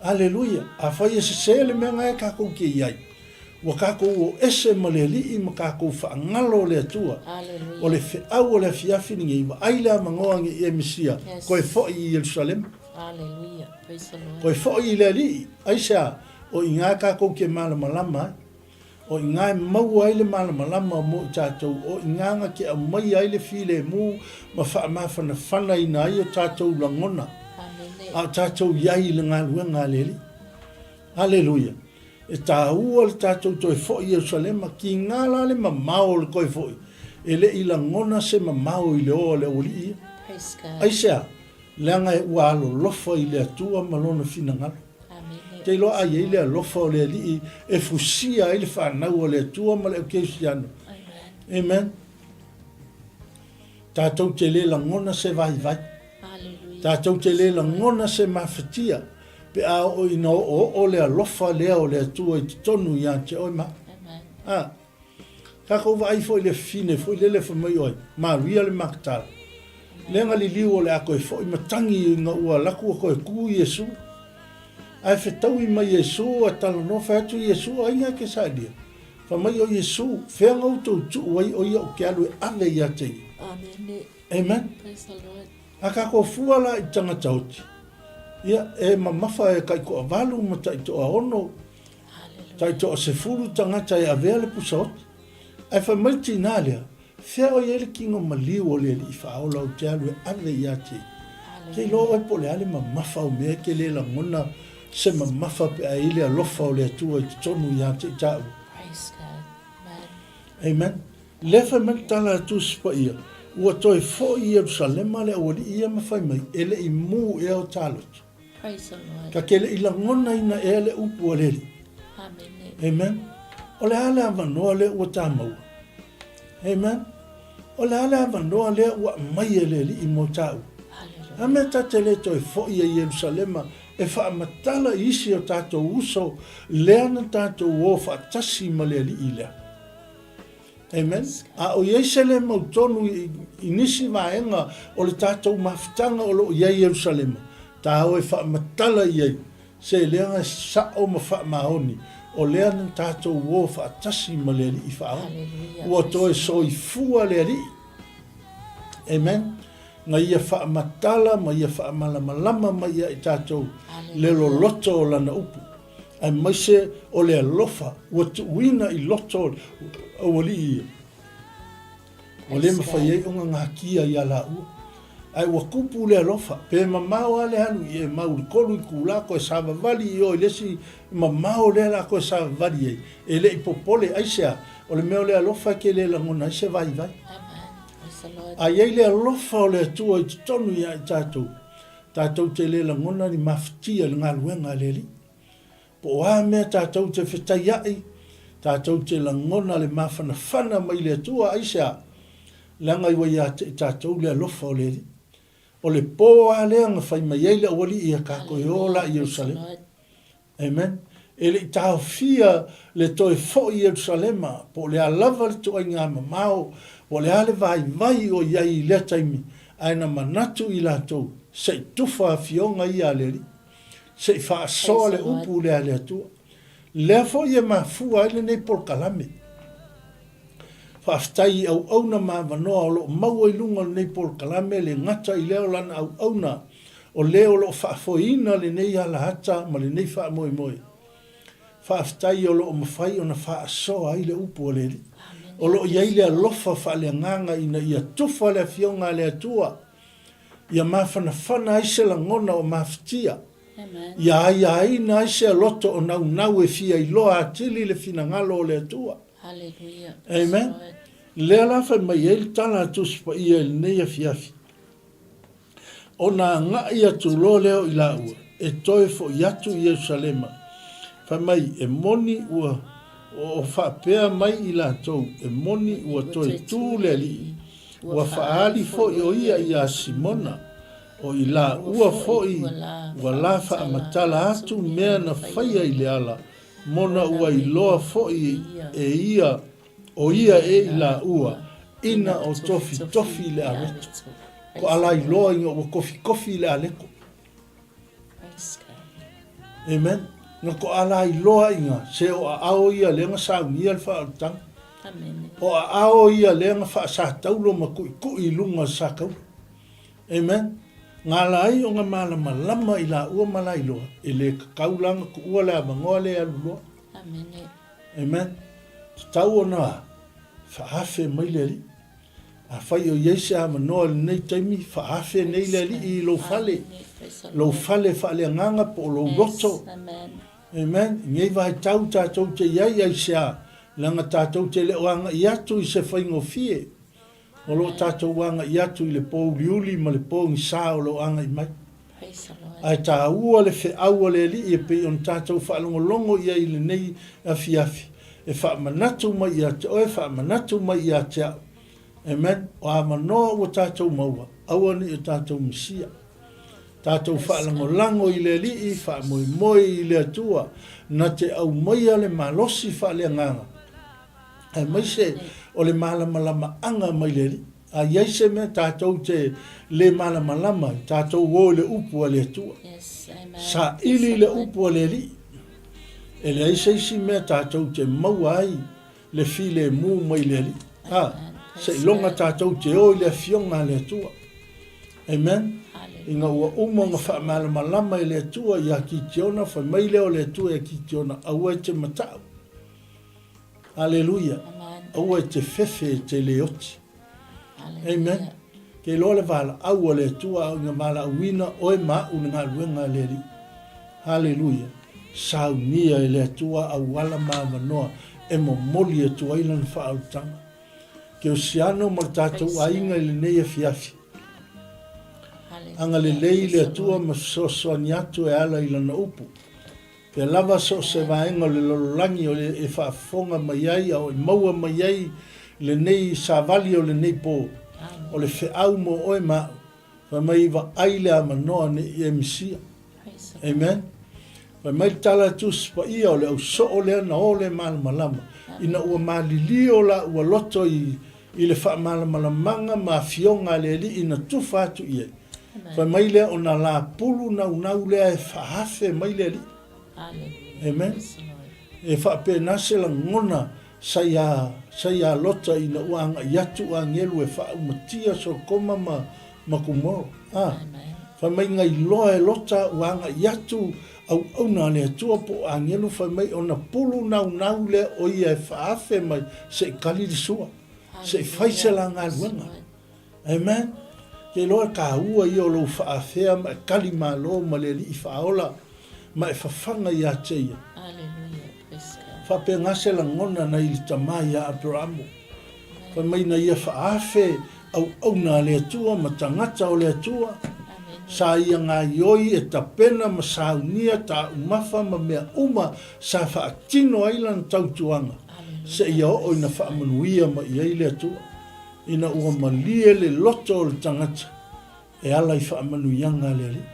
Aleluia! Afai e sesē le mea na e tatou te i ai, ua tatou o ese ma le Alii ma tatou faagalo o le Atua. O le feau o le afiafi lenei, vaai le avanoa nei e Mesia, toe foi i Ierusalema. Toe foi i le Alii. Aisea? O i ina tatou te malamalama ai. O i ina e maua ai le malamalama mo i tatou, o i ina na te aumaia ai le filemu ma faamafanafanaina ai o tatou lagona, a o tatou i ai i le galuega a le Alii. Aleluia! E taua le tatou toe foi i Ierusalema, kiga la le mamao o le toe foi, e le i lagona se mamao i le o a le aualii ia. Aisea? Leaga ua alolofa i le Atua ma Lona finagalo. Te iloa a i ai le alofa o le Alii e fusia ai le fanau a le Atua ma le aukerisiano. Amen. Tatou te le lagona se vaivai. Tatou te le lagona se mafatia pe a oo ina oooo le alofa lea o le Atua i totonu ia te oe ma au. A. Tatou vaai foi i le fafine foi lele fai mai oe, Maria le Makatala. Lea na liliu o le a toe foi matagi ina ua alu atu ua toe tu Iesu. Ae fetaui mai Iesu a talanoa fai atu Iesu, Ai na e te saelia? Fai mai o Iesu, Fea na outou tuu ai o ia ou te alu e ave ia te ia. Amen. A tatou fua la i tagata oti, ia e mamafa e taitoavalu ma taitoaono, Taitoasefulu tagata e avea le pusaoti. Ae fai mai le tinā lea, Fea o i ai le kino maliu o le Alii Faaola ou te alu e ave ia te ia? Ke iloa oe po o le a le mamafa o mea e te le lagona se mamafa pe a i ai le alofa o le Atua i totonu ia te i tāua. Amen. Lea fai mai le tala a Tusi Paia, ua toe foi i Ierusalema le aualii ia ma fai mai, e le i mū ea o tā loto. Praise the Lord. Ta te le i lagonaina ea le upu a le Alii. Amene. Amen. O le a le avanoa lea ua ta maua? Amen. O le a le avanoa lea ua aumai e le Alii mo tāua? Hallelujah. A mea ta te le toe foi e Ierusalema e faamatala i isi o tatou uso lea na tatou o faatasi ma le Alii lea. Amen. A o i ai se le mautonu i, i nisi vaega o le tatou mafutaga o lo o i ai i Ierusalema, tā o e faamatala i ai se leaga sa'o ma faamaoni, o lea na tatou o faatasi ma le Alii Faaola. Ua toe soifua le Alii. Amen. Na ia faamatala ma ia faamalamalama mai ia i tatou le loloto o Lana upu. aemaise o le alofa ua tuuina i loto o le aualii ia, ua le mafai ai ona gatia ia laua. Ae ua tupu le alofa. Pe mamao lava le alu i Emau i le 3 itula toe savavali i o i le isi mamao lea la toe savavali ai, e le i popole. Aisea? O le mea o le alofa e te le lagona ai se vaivai. A i ai le alofa o le Atua i totonu ia i tatou, tatou te le lagona ni mafatia i le galuega a le Alii. Po o a mea tatou te fetaia'i, tatou te lagona le mafanafana mai le Atua, aisea? Leaga ua ia te i tatou le alofa o le Alii. O le pō a lea na fai mai ai le aualii ia tatou e o la i Ierusalema. Amen. E le i taofia le toe foi i Ierusalema, po o le a lava le tuaiga mamao, po o le a le vaivai o i ai i lea taimi, ae na manatu i latou, se i tufa afioga ia a le Alii. Se i faasoa le upu lea a le Atua. Lea foi e mafua ai lenei polokalame. Faafetai i auauna ma avanoa o lo o maua i luga o lenei polokalame, le gata i lea o lana auauna, o le o lo o faafoeina lenei alaata ma lenei faamoemoe. Faafetai o lo o mafai ona faasoa ai le upu a le Alii. O lo o i ai le alofa faaleagaga ina ia tufa le Afioga a le Atua, ia mafanafana ai se lagona o mafatia, ia aiaina ai se aloto o naunau e fia iloa atili le finagalo o le Atua. Amen. Lea la fai mai ai le tala a Tusi Paia i lenei afiafi. Ona agai atu loa lea o i laua, e toe fo'i atu i Ierusalema, fai mai, e moni ua o faapea mai i latou, e moni ua toe tu le Alii, ua faaali foi o ia iā Simona, o i laua foi ua la faamatala atu mea na faia i le ala, mona ua iloa foi e ia o ia e i laua ina o tofitofi i le aleto. Ko alailoa ina ua kofikofi i le aleko. Amen. Na ko alailoa ina se o aao ia lea na saunia le faaolitaga. O aao ia lea na faasataulo ma kuʻikuʻi i luga o le sakaula. Amen. Gala ai o na malamalama i laua ma lailoa, e le kakau la na kuua le avanoa le alu loa. Amen. Tatau ona faaafe mai le Alii. Afai o i ai se avanoa i lenei taimi, faaafe nei le Alii i lou fale, lou fale faaleagaga po o lou loto. Amen. I nei vaitau tatou te i ai, aisea? Leaga tatou te le o agai atu i se faigofie. O lo o tatou agai atu i le pōuliuli ma le pogisa o lo o agai mai. Ae taua le feau a le Alii e pei ona tatou faalogologo i ai i lenei afiafi, e faamanatu mai ia te oe, faamanatu mai ia te au. Amen. O avanoa ua tatou maua, aua ne i o tatou misia. Tatou faalagolago i le Alii, faamoemoe i le Atua, na te aumaia le malosi faaleagaga, aemaise o le malamalamaaga mai le Alii. A i ai se mea tatou te le malamalama ai, tatou o i le upu a le Atua. Saili i le upu a le Alii. E leai se isi mea tatou te maua ai le filemu mai le Alii. A, seiloga tatou te o i le Afioga a le Atua. Amen. Ina ua uma ona faamalamalama e le Atua ia Kitiona, fai mai lea o le Atua ia Kitiona, aua e te matau. Aleluia. Aua e te fefe e te le oti. Amen. Ke iloa le valaau a le Atua a o ina valaauina oe ma a'u i le galuega a le Alii. Aleluia. Saunia e le Atua auala ma avanoa e momoli atu ai Lana faaolataga. Kerisiano ma le tatou aiga i lenei afiafi. Agalelei le Atua ma fesoasoani atu e ala i Lana upu. Pea lava so o se vaega o le lalolagi o e faafofoga mai ai a o e maua mai ai lenei savali o lenei po, o le feau mo oe ma a'u, fai mai vaai le avanoa ne i e misia. Amen. Fai mai le tala a Tusi Paia o le au soo lea na o le malamalama ina ua malilio la ua loto i i le faamalamalamaga ma afioga a le Alii na tufa atu i ai. Fai mai lea o na lapulu naunau lea e faahafe mai le Alii. Amen. E faapena se lagona sa ia, sa ia Lota ina ua agai atu agelu e faaumatia Sotoma ma, ma Gomora. A. Fai mai na iloa e Lota ua agai atu auauna a le Atua po o agelu fai mai ona pulu naunau lea o ia e faahafe mai se i kali le sua, se i fai se la galuega. Amen. Te iloa e tāua ia o lou faaafea ma e tali malo ma le Alii faaola ma e fafaga ia te ia. Faapena se lagona nai le tama ia Aperamo. Fai mai na ia faaafe auauna a le Atua ma tagata o le Atua, sa ia gaioi e tapena ma saunia taumafa ma mea uma sa faatino ai lana tautuaga seia oo ina faamanuia mai i ai le Atua. Ina ua malie le loto o le tagata e ala i faamanuiaga a le Alii.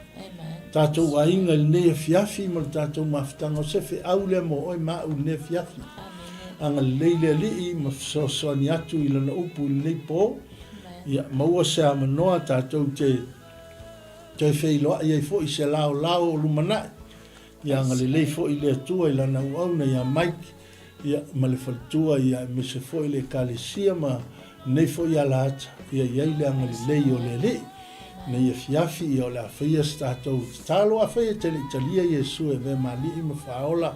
Tatou aiga i lenei afiafi ma le tatou mafutaga o se feau lea mo oe ma au i lenei afiafi. Agalelei le Alii ma fesoasoani atu i Lana upu i lenei po. Ia maua se avanoa tatou te toe feiloai ai foi i se laolao o lumanai. Ia agalelei foi le Atua i Lana auauna ia Mike ia, ma le faletua, ia, aemaise foi le Ekalesia ma lenei foi alaata, ia i ai le agalelei o le Alii. Nei afiafi, ia, o le a faia se tatou tatalo, afai e te le i talia Iesu e avea ma Alii ma Faaola,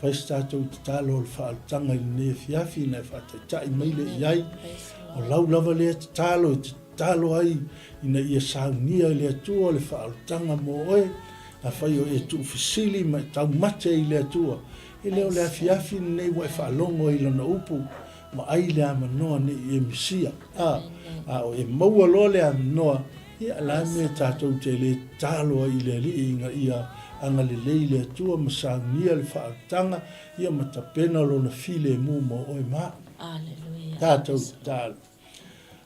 fai se tatou tatalo o le faaolataga i lenei afiafi ina e faataitai mai lea i ai. O lau lava lea tatalo e te tatalo ai ina ia saunia e le Atua le faaolataga mo oe, afai o e tuufesili ma e taumate i le Atua, E le o le afiafi lenei ua e faalogo ai i lana upu, ma ai le avanoa ne i e misia. A, a o e maua loa le avanoa, ia, la e mea tatou te le tatalo ai i le Alii ina ia agalelei le Atua ma saunia le faaolataga, ia ma tapena Lona filemu mo oe ma au. Tatou tatalo.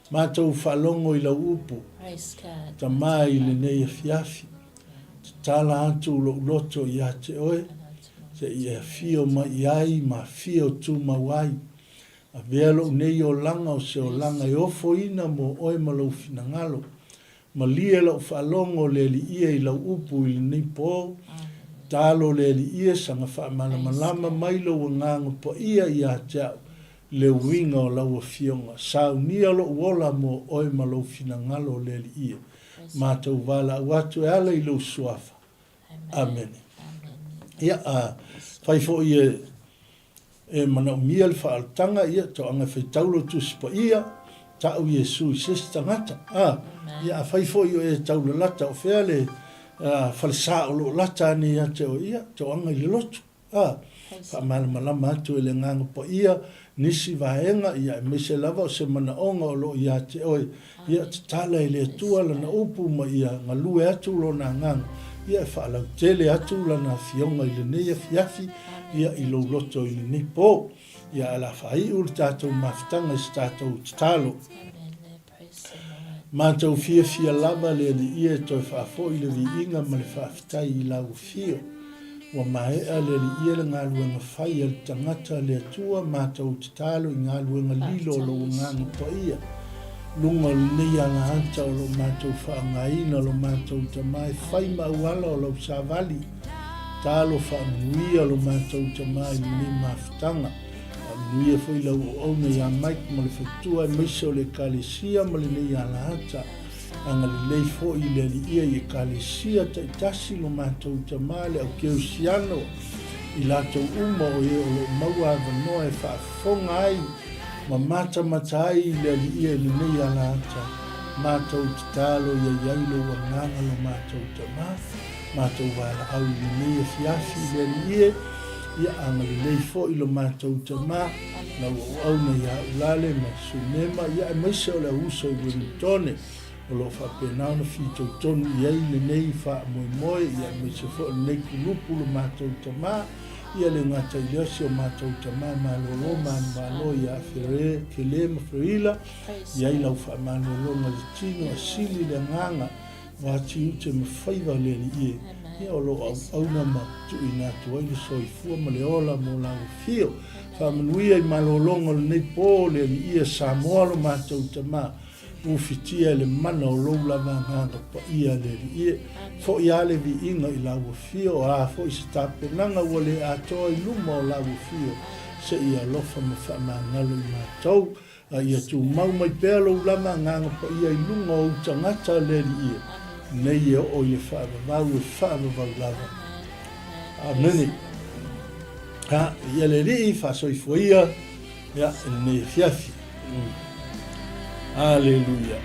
Matou faalogo i lau upu, Tama i lenei afiafi, tatala atu lou loto ia te oe, se i e afio mai i ai ma afio tumau ai. Avea lou nei olaga o se olaga e ofoina mo oe ma lou finagalo. Malie lau faalogo le Aliia i lau upu i lenei po. Talo le Aliia saga faamalamalama mai lou agaga paia ia te au le uiga o lau Afioga. Saunia lou ola mo oe ma lou finagalo le Aliia. Matou valaau atu e ala i lou Suafa. Amene. Ia, a fai foi e e manaomia le faaolataga, ia, toaga e faitau lou Tusi Paia, ta'u Iesu i se isi tagata. A, ia, afai foi o e taulalata, o fea le falesa o lo o lata ane ia te oe, ia, toaga i le lotu. A, faamalamalama atu e le Agaga Paia nisi vaega, ia, aemaise lava o se manaoga o lo o ia te oe, ia tatala e le Atua Lana upu ma ia galue atu Lona Agaga, ia e faalautele atu Lana Afioga i lenei afiafi, ia i lou loto i lenei po. Ia ae o le a faaiu le tatou mafutaga i se tatou tatalo. Matou fiafia lava le Alii e toe faafoi le viiga ma le faafetai i lau afio. Ua maea le Alii le galuega fai a le tagata a le Atua, matou tatalo i galuega lilo o lou Agaga Paia. Luga o lenei alaata o lo matou faaaogaina lo matou Tama e fai ma auala o lau savali. Talo faamanuia lo matou Tama i lenei mafutaga. Faamanuia foi lau auauna ia Mike ma le faletua aemaise o le Ekalesia ma lenei alaata. Agalelei foi i le Aliia i Ekalesia taitasi lo matou Tama le au Keusiano, i latou uma o e o lo o maua avanoa e faafofoga ai ma matamata ai i le Aliia i lenei alaata. Matou tatalo ia i ai lou Agaga lo matou Tama. Matou valaau i lenei afiafi i le Alii e, ia agalelei foi lo matou tama, lau auauna ia Ulale ma Sunema, ia aemaise o le auuso i Wellingtone, o lo o faapena ona fitoitonu i ai lenei faamoemoe, ia aemaise foi o lenei kulupu lo matou tama, ia le gata i lea si o matou tama malolo manumalo ia Fere, Fele ma Ferila, i ai lau faamalologa i le tino a sili le agaga, Ngā tiute ma faiva le Alii e, ia o lo o auauna ma tuuina atu ai le soifua ma le ola mo lau afio. Faamanuia i malologa o lenei po le Alii e Samoa lo matou Tama, ufitia e le mana o lou lava Agaga Paia le Alii e. Foi a le viiga i lau afio, o a foi se tapenaga ua le atoa i luma o lau afio, se i alofa ma faamagalo i matou. A ia tumau mai pea lou lama agaga paia i luga o ou tagata le Alii e, nei e oo i le faavavau e faavavau lava. Amene. Ha, ia le Alii faasoifua ia, ia, i lenei afiafi. Aleluia.